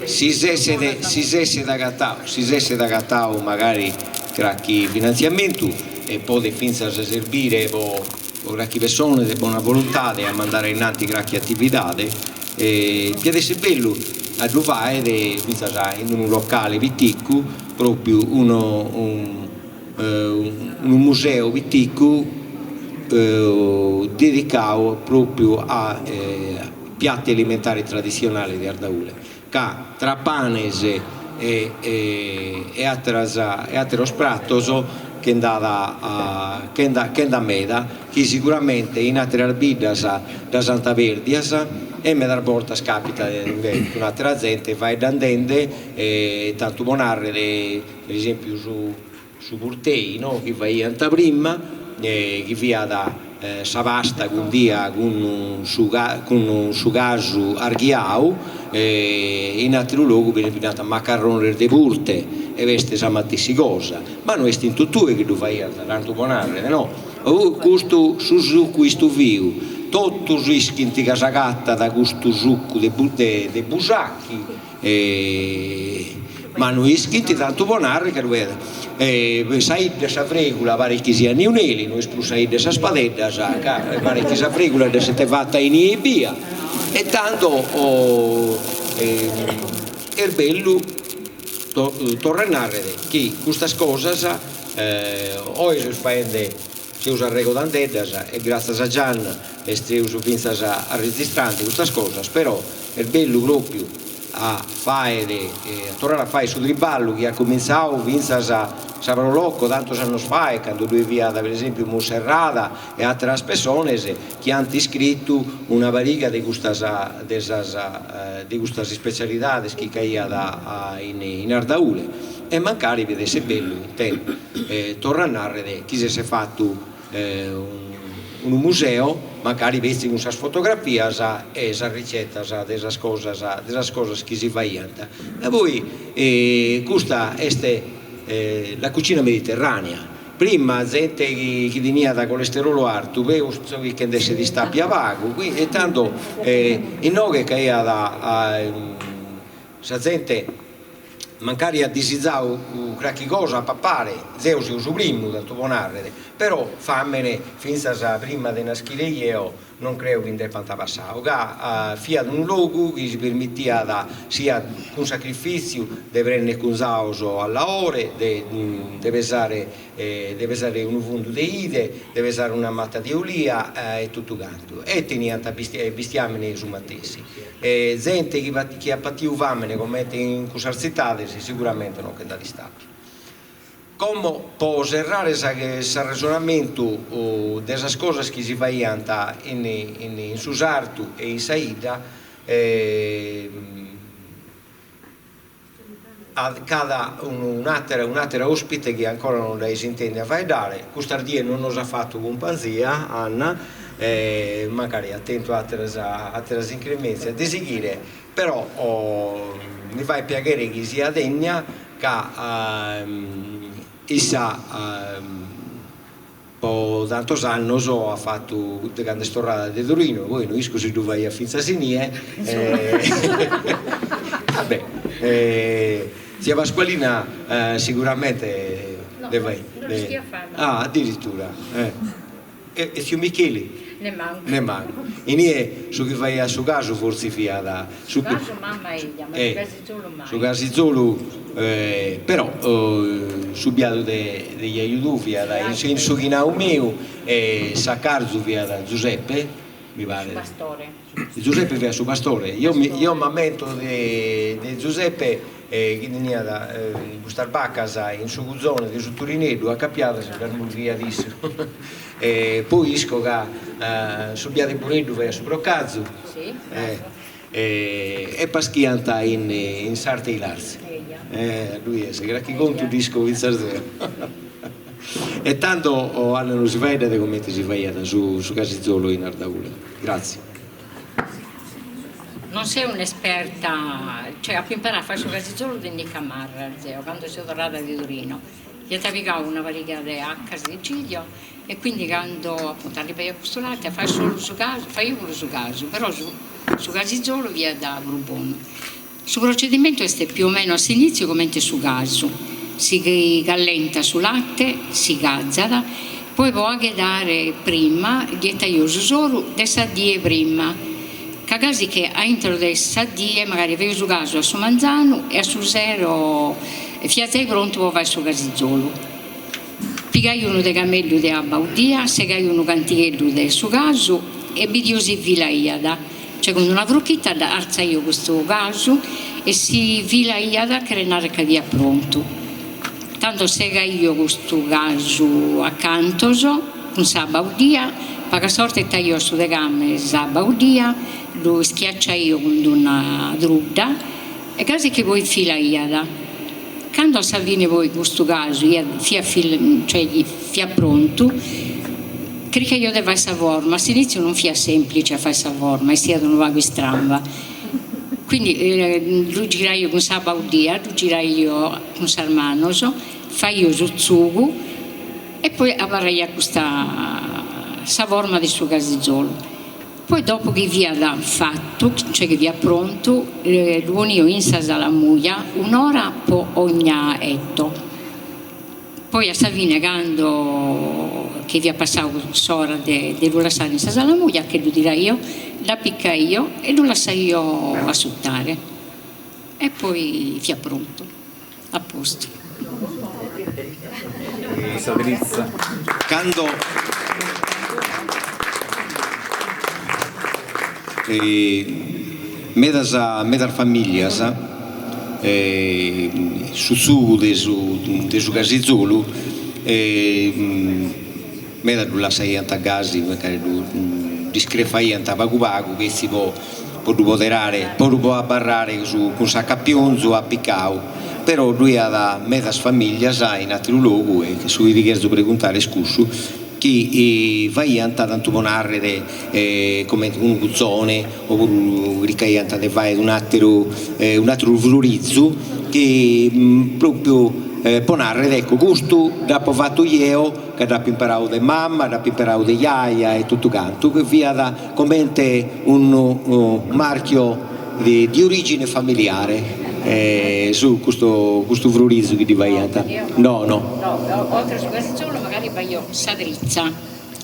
si s'esset si s'esset agatau si s'esset agatau magari cracchi finantziamentu e podet fintzas serbire po po cracchi pessone de bona voluntade a mandare a innanti cracchi atividade e diat essi bellu a ddu faere fintzas in unu locale piticu propriu unu unu museu piticu dedicau propriu a piatti alimentari traditzionali de Ardaule, ca tra panes e e ateras e ateros pratos che nd'at che nd'at meda chi siguramente in ateras biddas ddas ant perdias e medas bortas capitat cun atera zente faeddandende tantu po narrer Per esempiu su su purtei no chi faiant prima chi fiat sa pasta cundia cun su cun su casu arghiau in ateru logu per esempiu nant macarrones de purte e est sa matessi cosa ma no est in totue chi ddu faiant tantu po narrer no custu su succu istuviu totus ischint ca s'agatat custu succu de de Busachi Ma no ischint tantu po narrer ca ddu est. Sa 'idda 'e sa fregula paret chi siat Neuneli, no est prus sa 'idda 'e sas padeddas, ca paret chi sa fregula dd'essent fata inie ebbia. E tando est bellu torra a narrer chi custas cosas oe seus faende, seus arregodandeddas e gràtzias a Gianna esteus fintzas arregistrande custas cosas, però est bellu propriu a faere, a torrare a faere su triballu chi at cumintzau fintzas sa Pro Loco tantos annos faet, cando ddue fiat per esempiu Munserrada e ateras pessones chi ant iscritu una pariga de custas de sas de custas ispetzialidades chi c'aiat in in Ardaule e mancari diat esser bellu intendo torro a narrer chi s'esset fatu unu museu, mancari petzi cun sas fotografias e sas ricetas de sas cosas de sas cosas chi si faiant. E poi custa est la cucina mediterranea, prima zente chi chi teniat colesterolu artu peus chi nd'esset istapia pagu, e tando inoghe c'aiat sa zente Mancari at disizau cracchi cosa a papare, zeo seo su primu, tantu po narrer, però famene fintzas prima de naschire jeo non creo chi nd'epant passau, ca fiat unu logu chi si permitiat siat cun sacrifitziu de prennere cunzaos a laore, de de pesare de pesare unu fundu de 'ide, de pesare una mata de olia e totu cantu, e teniant bistiamene su matessi. E zente chi chi at patiu famene comente in cussas tzitades siguramente non che nd'at istadu. Como po serrare s'arresonamentu de sas cosas chi si faiant in in su sartu e in sa 'idda C'at un'àtera un'àtera òspite chi ancora non dd'ais intèndia faeddare, custas dies non nos at fatu cumpanzia, Anna, mancari at tentu àteras àteras incremèntzias de sighire, però mi fait piaghere chi siat 'ènnia ca issa Po tantos annos at fatu de cando est torrada de Torino, poi no isco si ddu faiat fintzas inie, va bè, tzia Pasqualina siguramente
No, no l'ischia fai.
Ah addirittura, e tziu Micheli?
Nemmancu.
Nemmancu. Inie su chi faiat su casu fortzis fiat
su casu mamma eia, ma su casizolu mai.
Su casizolu però su biadu de jaju tuu fiat in su chinau meu e s'acarzu fiat Giuseppe, mi paret.
Su pastore.
Giuseppe fiat su pastore, io io m'ammento de Giuseppe chi teniat custas bacas in su cuzone de su Turineddu acapiadas e ddas murghiat issu E poi isco ca su biadu 'e Bureddu faiat su procazu e paschiant in in s'arte 'e Ilartzi. Ddu 'ies, carchi contu dd'isco fintzas deo. E tando Anna nos faeddat de comente si faiat su su casizolu in Ardaule. Gratzie.
Non seo un'esperta, cioè apo imparadu a fai su casizolu de Nica Marras zeo, cando seo torrada de Torino. Iat pigau una pariga de accas de giglio e quindi cando appuntu arribaiat custu late a fai solu su casu, faio puru su casu, però su su casizolu fiat prus bonu. Su procedimentu est più o meno a s'initziu comente su casu, si callentat su latte, si cazat, poi po aghedare prima ddi 'etaio su soru de sa die prima, ca gasi che a intro de sa die magari faio su casu a su manzanu e a su sero fiat giai prontu po fai su casizolu. Pigaio unu tegameddu de abba 'uddia, segaio unu cantigheddu de su casu e bidio si filaiat, cioè cun una fruchita artzaio custu casu e si filaiat cheret narrer ca fiat prontu. Tando segaio custu casu a cantos cun s'abba 'uddia, pagas 'ortas 'etaio a su tegame s'abba 'uddia, ddu schiacciaio cun d'una trudda e gasi chi poi filaiat. Cando a sa fine poi custu casu fiat cioè fiat prontu, chircaio de fai sa forma, a s'initziu non fiat semplice a fai sa forma, essiat unu pagu istramba, quindi ddu giraio cun s'abba 'uddia, ddu giraio cun sas manos, faio su tzugu e poi abarraiat custa sa forma de su casizolu. Poi dopo chi fiat fatu, cioè chi fiat prontu, ddu ponio in sa salamuja un'ora po ogna eto. Poi a sa fine cando chi fiat passau s'ora de ddu lassare in sa salamuja che ddu tiraio, dd'apicaio e ddu lassaio asciutare e poi fiat prontu, a postu.
Sa drizza.
Cando medas medas familias su tzugu de su de su casizolu meda ddu lassaiant gasi, mancari ddu dd'iscrefaiant pagu pagu petzi po po ddu poderare, po ddu abarrare cun s'acapionzu apicau, però ddu iat medas familias in ateru logu e su chi ti cherzo preguntare est cussu, chi faiant tantu po narrer comente unu cuzone opuru chircaiant de fagher un'ateru un'ateru frorizu chi propriu po narrer ecco custu dd'apo fatu jeo ca dd'apo imparau de mama, dd'apo imparau de jaja e totu cantu, chi fiat comente unu marchio di origine familiare su custu custu frorizu chi ddi faiant. No no.
No, oltre a su casizolu magari faio sa trizza,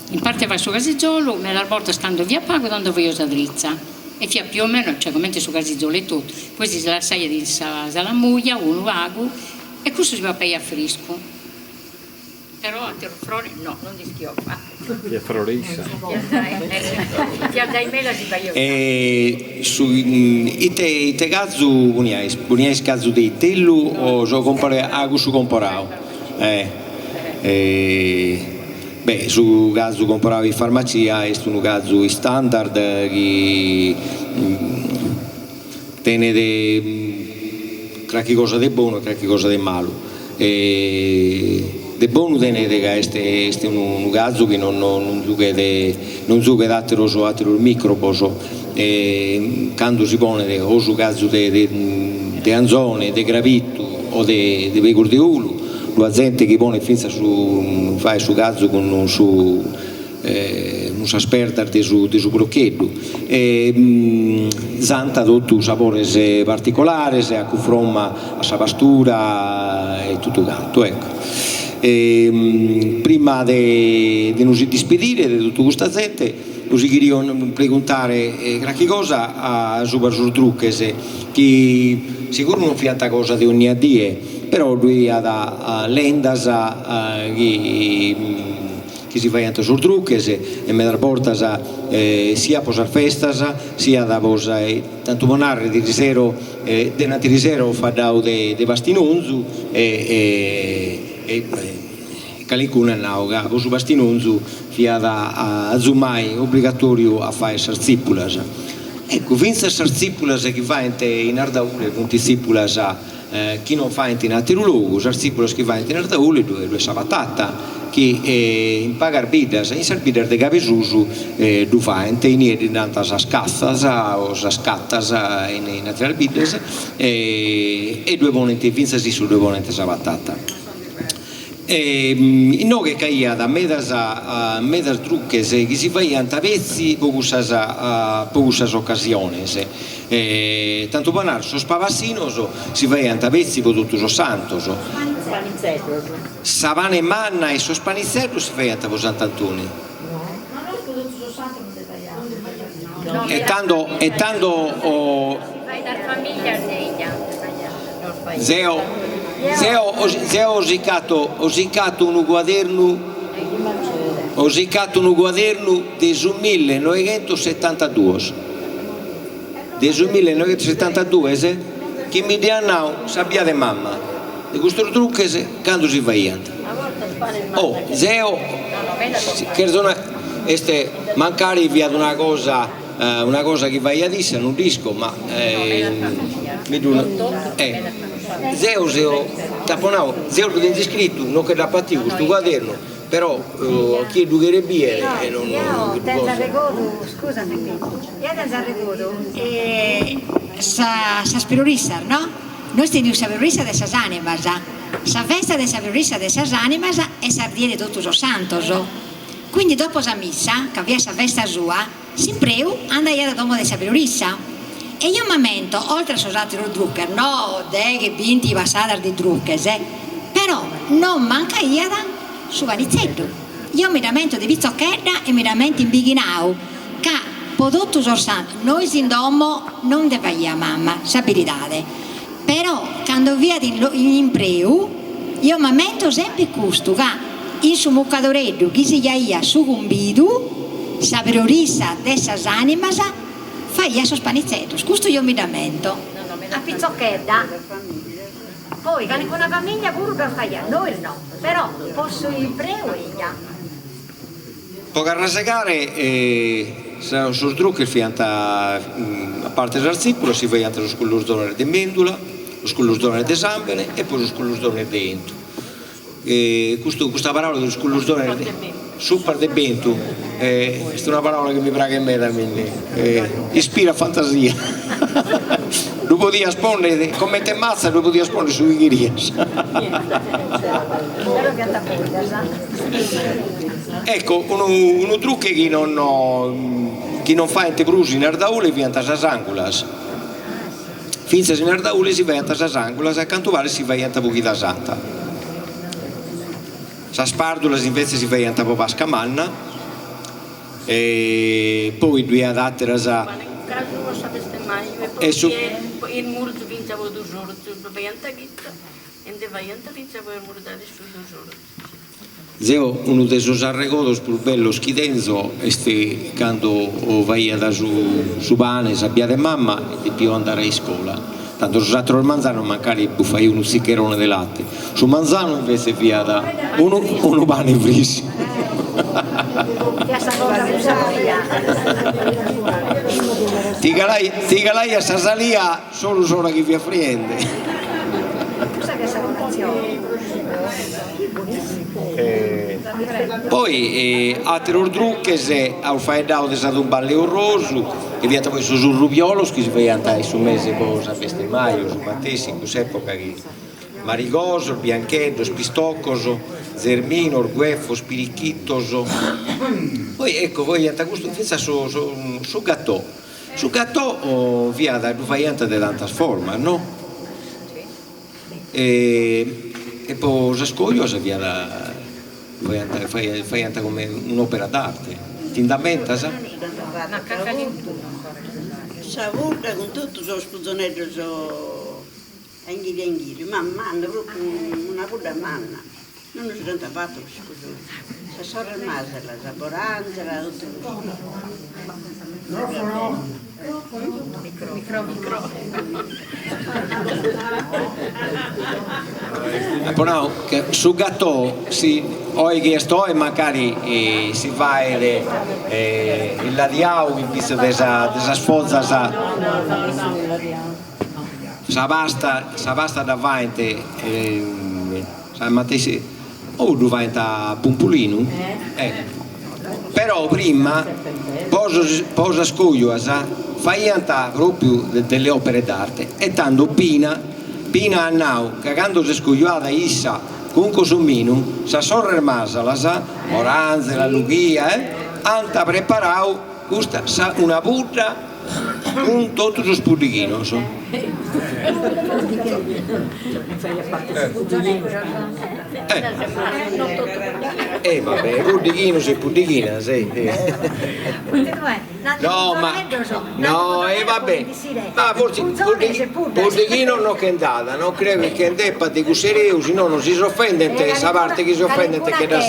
in parte faio su casizolu, medas bortas cando fiat pagu tando faio sa trizza e fiat più o meno, cioè comente su casizolu etotu, poi si lassaiat in sa salamuja unu pagu e cussu si papaiat friscu. Però ateru frore no, non nd'ischio fagher.
Chi est frorissa.
Fiat dai meda si faghiat.
E su ite ite cazu poniais? Poniais cazu de itellu o su compore ah cussu comporau eh beh su cazu comporau in farmacia est unu cazu istandard chi tenet cralchi cosa de bonu e cralchi cosa de malu. De bonu tenet ca est est unu cazu chi non non zughet non zughet ateros ateros microbos e cando si ponet o su cazu de de anzone, de crabitu o de de pegus de 'ulu, ddu at zente chi ponet fintzas su faet su cazu cun su cun sas perdas de su de su procheddu e zant totu sabores particolares a cunfromma a sa pastura e totu cantu ecco. Prima de de nos dispedire de totu custa zente bos cherio preguntare carchi cosa a subra sos druches chi seguru non fiant cosa de onnia die però ddu iat lendas chi chi si faiant sos druches e medas bortas siat po sas festas siat po sa tantu po narrer de sero de nantiri sero apo faeddadu de pastinonzu e e calincunu at nau ca po su pastinonzu fiat azumai obligatoriu a fai sas tzipulas. Eccu fintzas sas tzipulas chi faent in Ardaule funt tzipulas chi non faent in ateru logu, sas tzipulas chi faent in Ardaule ddu est sa patata, chi in pagas biddas, in sas biddas de Cabesusu ddu faent, inie ddi nant sas catzas o sas catas in ateras biddas e ddue ponent, fintzas issos ddue ponent sa patata. E inoghe c'aiat medas medas druches chi si faiant petzi po cussas po cussas ocasiones, tantu po narrer sos pabassinos si faiant petzi po totu sos santos, sa pane manna e sos panitzeddos si faiant po Sant'Antoni. E tando e tando Zeo zeo zeo osicato osicato unu cuadernu osicato unu cuadernu de su millenoighentosetantaduos de su millenoighentosetantadues chi mi dd'iat nau sa bia de mama de custos druches cando si faiant. Oh zeo cherzo nai est mancari fiat una cosa Una cosa chi faiat issa non dd'isco ma mi ddu zeo seo t'apo nau zeo ddu tenzo iscritu non che dd'apo atiu custu cuadernu però chie ddu cheret biere
e non
ddu
Tenzo arregodu scusa Pipì eo tenzo arregodu sas prurissas no nois tenimus sa prurissa de sas animas sa festa de sa prurissa de sas animas est sa die de totu sos santos Quindi dopo sa missa, ca fiat sa festa sua, s'impreu andaiat a domo de sa priorissa. E io m'ammento, oltre a sos ateros druches, no deghe, binti passadas de druches, però non mancaiat su panitzeddu. Io mi dd'ammento de pitzochedda e mi dd'ammento in bighinau, ca po totu sos santos, nois in domo non nde faiat mama, sa beridade, Però cando fiat in impreu, eo m'ammento semper custu, ca in su mucadoreddu chi si jaiat su cumbidu, sa priorissa de sas animas faiat sos panitzeddos, custu eo mi dd'ammento. A pitzochedda, poi calicuna famiglia puru ddos faiat, nois no, però po su impreu eja.
Po carrasegare sos druches fiant, a parte sas tzìpulas, si faiant sos culurzones de mèndula, sos culurzones de sàmbene e poi sos culurzones de 'entu. Custu custa paràula de sos culurzones de supas de bentu est una paràula chi mi praghet meda a mimmi, ispirat fantasia, ddu podias ponnere comente matza ddu podias ponnere su chi cherias. Ecco, unu unu truche chi non chi non faent prus in Ardaule fiant sas angulas. Fintzas in Ardaule si faiant sas angulas e a cantu paret si faiant po Chida Santa. Sas pardulas invece si faiant po Pasca Manna e poi ddu iat ateras e su Zeo unu de sos arregodos prus bellos chi tenzo est cando faiat su su pane sa bia de mamma e depio andare a iscola, tando sos ateros manzanos mancari bufaio unu tzicherone de latte, su manzanu invece fiat unu unu pane frissu. Ti calai ti calaiat sa salia Solu s'ora chi fiat friende. Poi ateros druches, aus faeddadu de sa tumba a Leurrosu, chi fiant poi sos urrubiolos chi si faiant in su mese po sa festa 'e maju, su matessi in cuss'epoca chi marigosos, biancheddos, pistocos, zerminos, guefos, pirichittos, poi ecco faiant custu finzas su su gatò Su gatò fiat, ddu faiant de tantas formas, no? E po sas cojuas fiat, ddu faiant, faiant come un'opera d'arte, ti nd'ammentas?
Sa pudda cun totu sos puzoneddos a inghiriu a inghiriu, ma manna, propriu una pudda manna. Non nos dd'ant fatu cussu cosolu. Sas sorres Masala, sa Borangela, totu cussu.
Apo nau che su gatò si oi chi est oi mancari si faet illadiau in pitzus de sas fozas sa pasta sa pasta dda faent Sa matessi o ddu faent a pumpulinu? Però prima po sos po sas cojuas faiant propriu delle opere d'arte e tando Pina Pina at nau ca cando s'est cojuada issa. Cun Cosuminu sas sorres Masalas, Moranzela, Lughia, ant preparau custa sa una pudda cun totu sos puddighinos. E va bene, puddighinos e puddighinas. No, ma no, e va bene. Ma forsis puddighinos no che nd'at, no creo chi che nd'epat de cussu ereu, si no no si s'ofendent, sa parte chi si ofendent che dda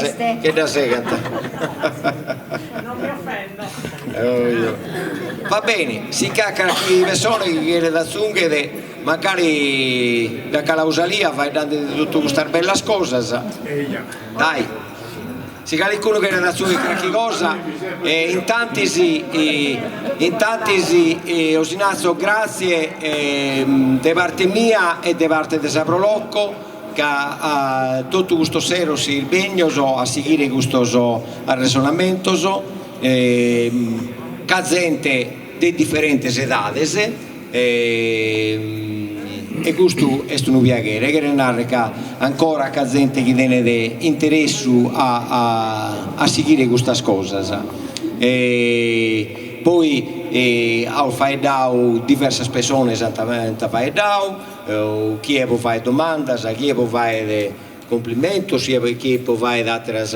che dda segant.
Non mi offendo.
Va bene, si ch'at carchi pessone chi cheret atzunghere, mancari nd'at calau salia faeddande de totu custas bellas cosas, dai. Si calicunu cheret atzungher carchi cosa, intantis intantis os natzo gratzie de parte mia e de parte de sa Pro Loco ca totu custos seros seis bennios a sighire custos arresonamentos ch'at zente de diferentes edades E custu est unu piaghere, cheret narrer ca ancora ch'at zente chi tenet interessu a a sighire custas cosas. E poi aus faeddau, diversas pessones ant ant faeddau, chie po fagher domandas, chie po fagher Cumplimentos chie po fagher àteras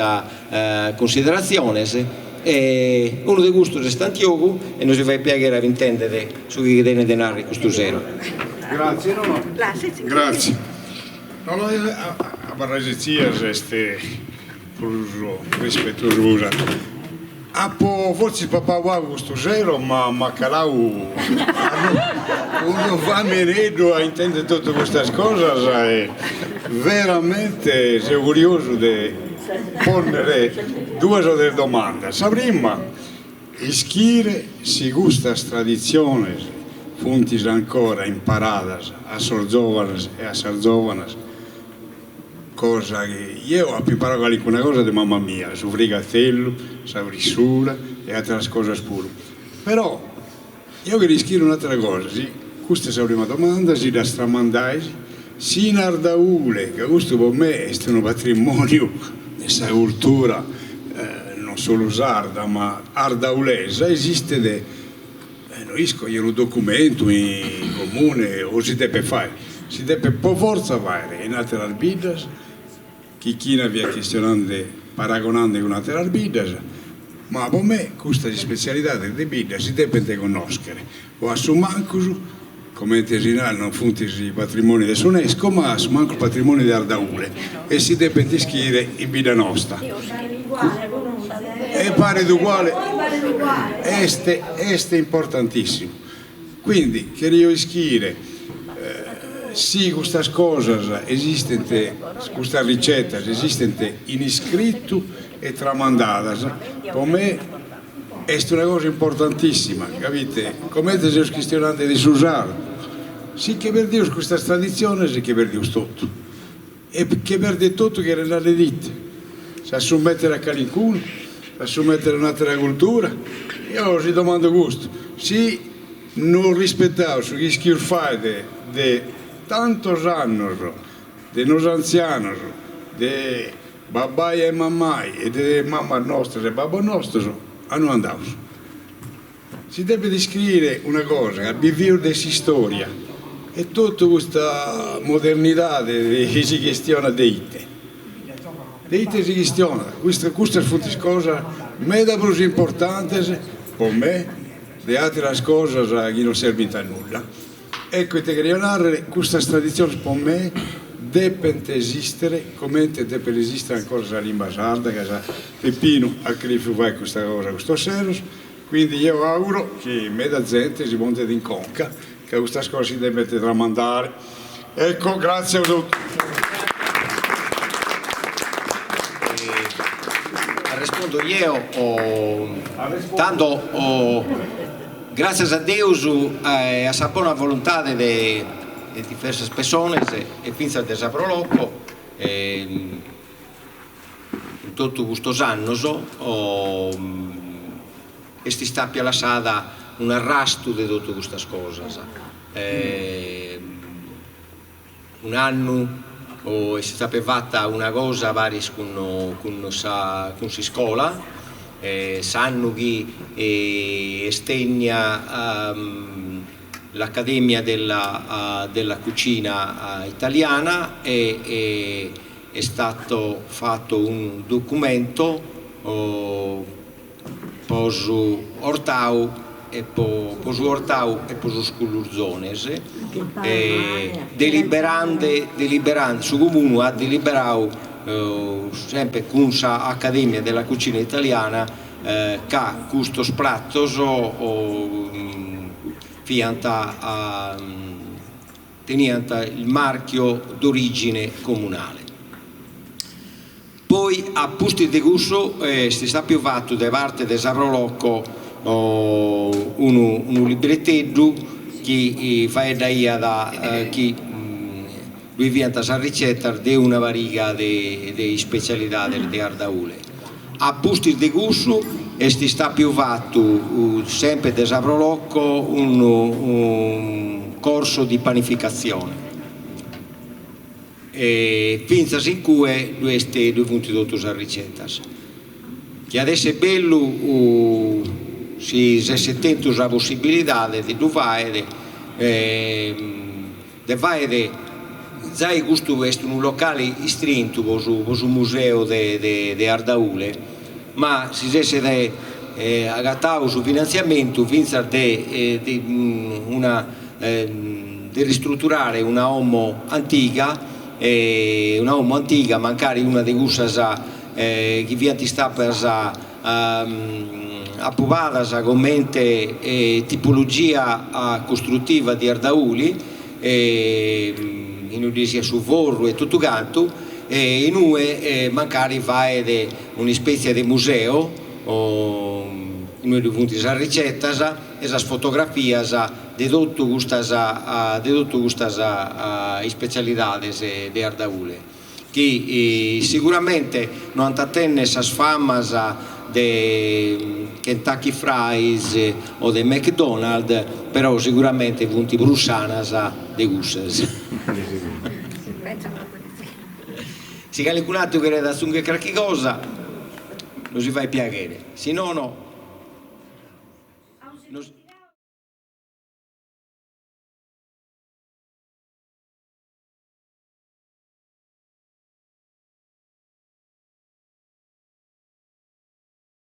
cunsideratziones e unu de custos est Antiogu e nos faghet piaghere a intender su chi tenet de narrer custu sero.
Grazie, no no. Grazie. No no abarrai setzias est prus rispetosu po bosaterus. Apo fortzis papau pagu custu sero ma m'at calau unu fameneddu a intendi totu custas cosas e veramente seu curiosu de ponnere duas o tres domandas. Sa prima, ischire si custas traditziones funt ancora imparadas a sos giovanos e a sas giovanas Cosa chi jeo apo imparau calincuna cosa de mama mia, su frigatellu, sa frissura e ateras cosas puru. Però jeo cheria ischire un'atera cosa, si, custa est sa prima domanda, si ddas tramandais, si in Ardaule, ca custu po me est unu patrimoniu de sa cultura non solu sarda ma ardaulesa, esistet No isco, jeo unu documentu in comune o si depet fai, si depet po fortza faere in ateras biddas, Chichina fiat chistionande paragonande cun ateras biddas, ma po me custas ispetzialidades de bidda si depent connoschere, o a su mancus, comente si narat non funt patrimoniu de s'Unesco, ma a su mancus patrimoniu de Ardaule e si depent ischire in bidda nosta. E paret uguale, est est importantissimu. Quindi cherio ischire si custas cosas esistent, custas ricetas esistent in iscritu e tramandadas, po me Est una cosa importantissima, capite, comente seus chistionande de su sardu, si che perdius custas traditziones che perdius totu, e che perder totu cheret narrer ite, s'assumettere a calincunu, s'assumettere a un'atera cultura, eo si domando custu, si no rispetaus su chi ischius fai de tantos annos, de nosu antzianos, de Babbai e mammai e de mammas nostras e babbos nostros a inue andaus. Si depet iscriere una cosa ca bivius de s'istoria e totu custa modernidade chi si chistionat de ite? De ite si chistionat? Custas funt is cosas meda prus importantes po me de ateras cosas chi non serbint a nudda. Ecco ite cherio narrere, custas traditziones po me depent esistere comente depet esistere ancora sa limba sarda ca sa Peppinu at cherifiu fai custa cosa custos seros, quindi jeo auguro chi meda zente si ponzet in conca ca custas cosas si depent tramandare. Ecco, grazie a totu.
Arrespondo jeo tando Gràtzias a Deus e a sa bona voluntade de diversas pessones e fintzas de sa Pro Loco in totu custos annos est istàpia lassada un'arrastu de totu custas cosas. Un'annu. est istata fata una cosa paris cun cun sa cun s'iscola, s'annu chi est 'ennia l'Accademia della della cucina italiana e è stato fatto unu documento po su 'Ortau e po po su 'Ortau e po sos Culurzones deliberande deliberande su comunu at deliberau sempre cun sa Accademia della cucina italiana ca custos pratos fiant teniant il marchio d'origine comunale. Poi a pustis de cussu est istadu fatu de parte de sa Pro Loco unu unu libreteddu chi faeddaiat chi ddue fiant sas ricetas de una pariga de de ispecialidades de Ardaule. A pustis de cussu est istadu fatu sempre de sa Pro Loco unu corso di panificazione. E fintzas in cue ddu est ddue funt totu sas ricetas. Chi at esser bellu si s'esset tentu sa possibilidade de ddu faere de faere zai custu est unu locale istrintu po su po su museu de de de Ardaule ma si s'esset agatau su finantziamentu fintzas de de una de ristruturare una 'omo antiga, una 'omo antiga mancari una de cussas chi fiant istadas apubadas comente tipologia costrutiva di Ardauli, inue ddue siat su forru e totu cantu, e inue mancari faet un'ispètzia de museu inue ddue funt sas ricetas e sas fotografias de totu custas de totu custas ispecialidades de Ardaule, chi siguramente no ant a tenner sas famas de Kentucky Fries o de McDonald, però siguramente funt prus sanas de cussas. Si calicun'ateru cheret atzungher carchi cosa, nos si fait piaghere, si nono.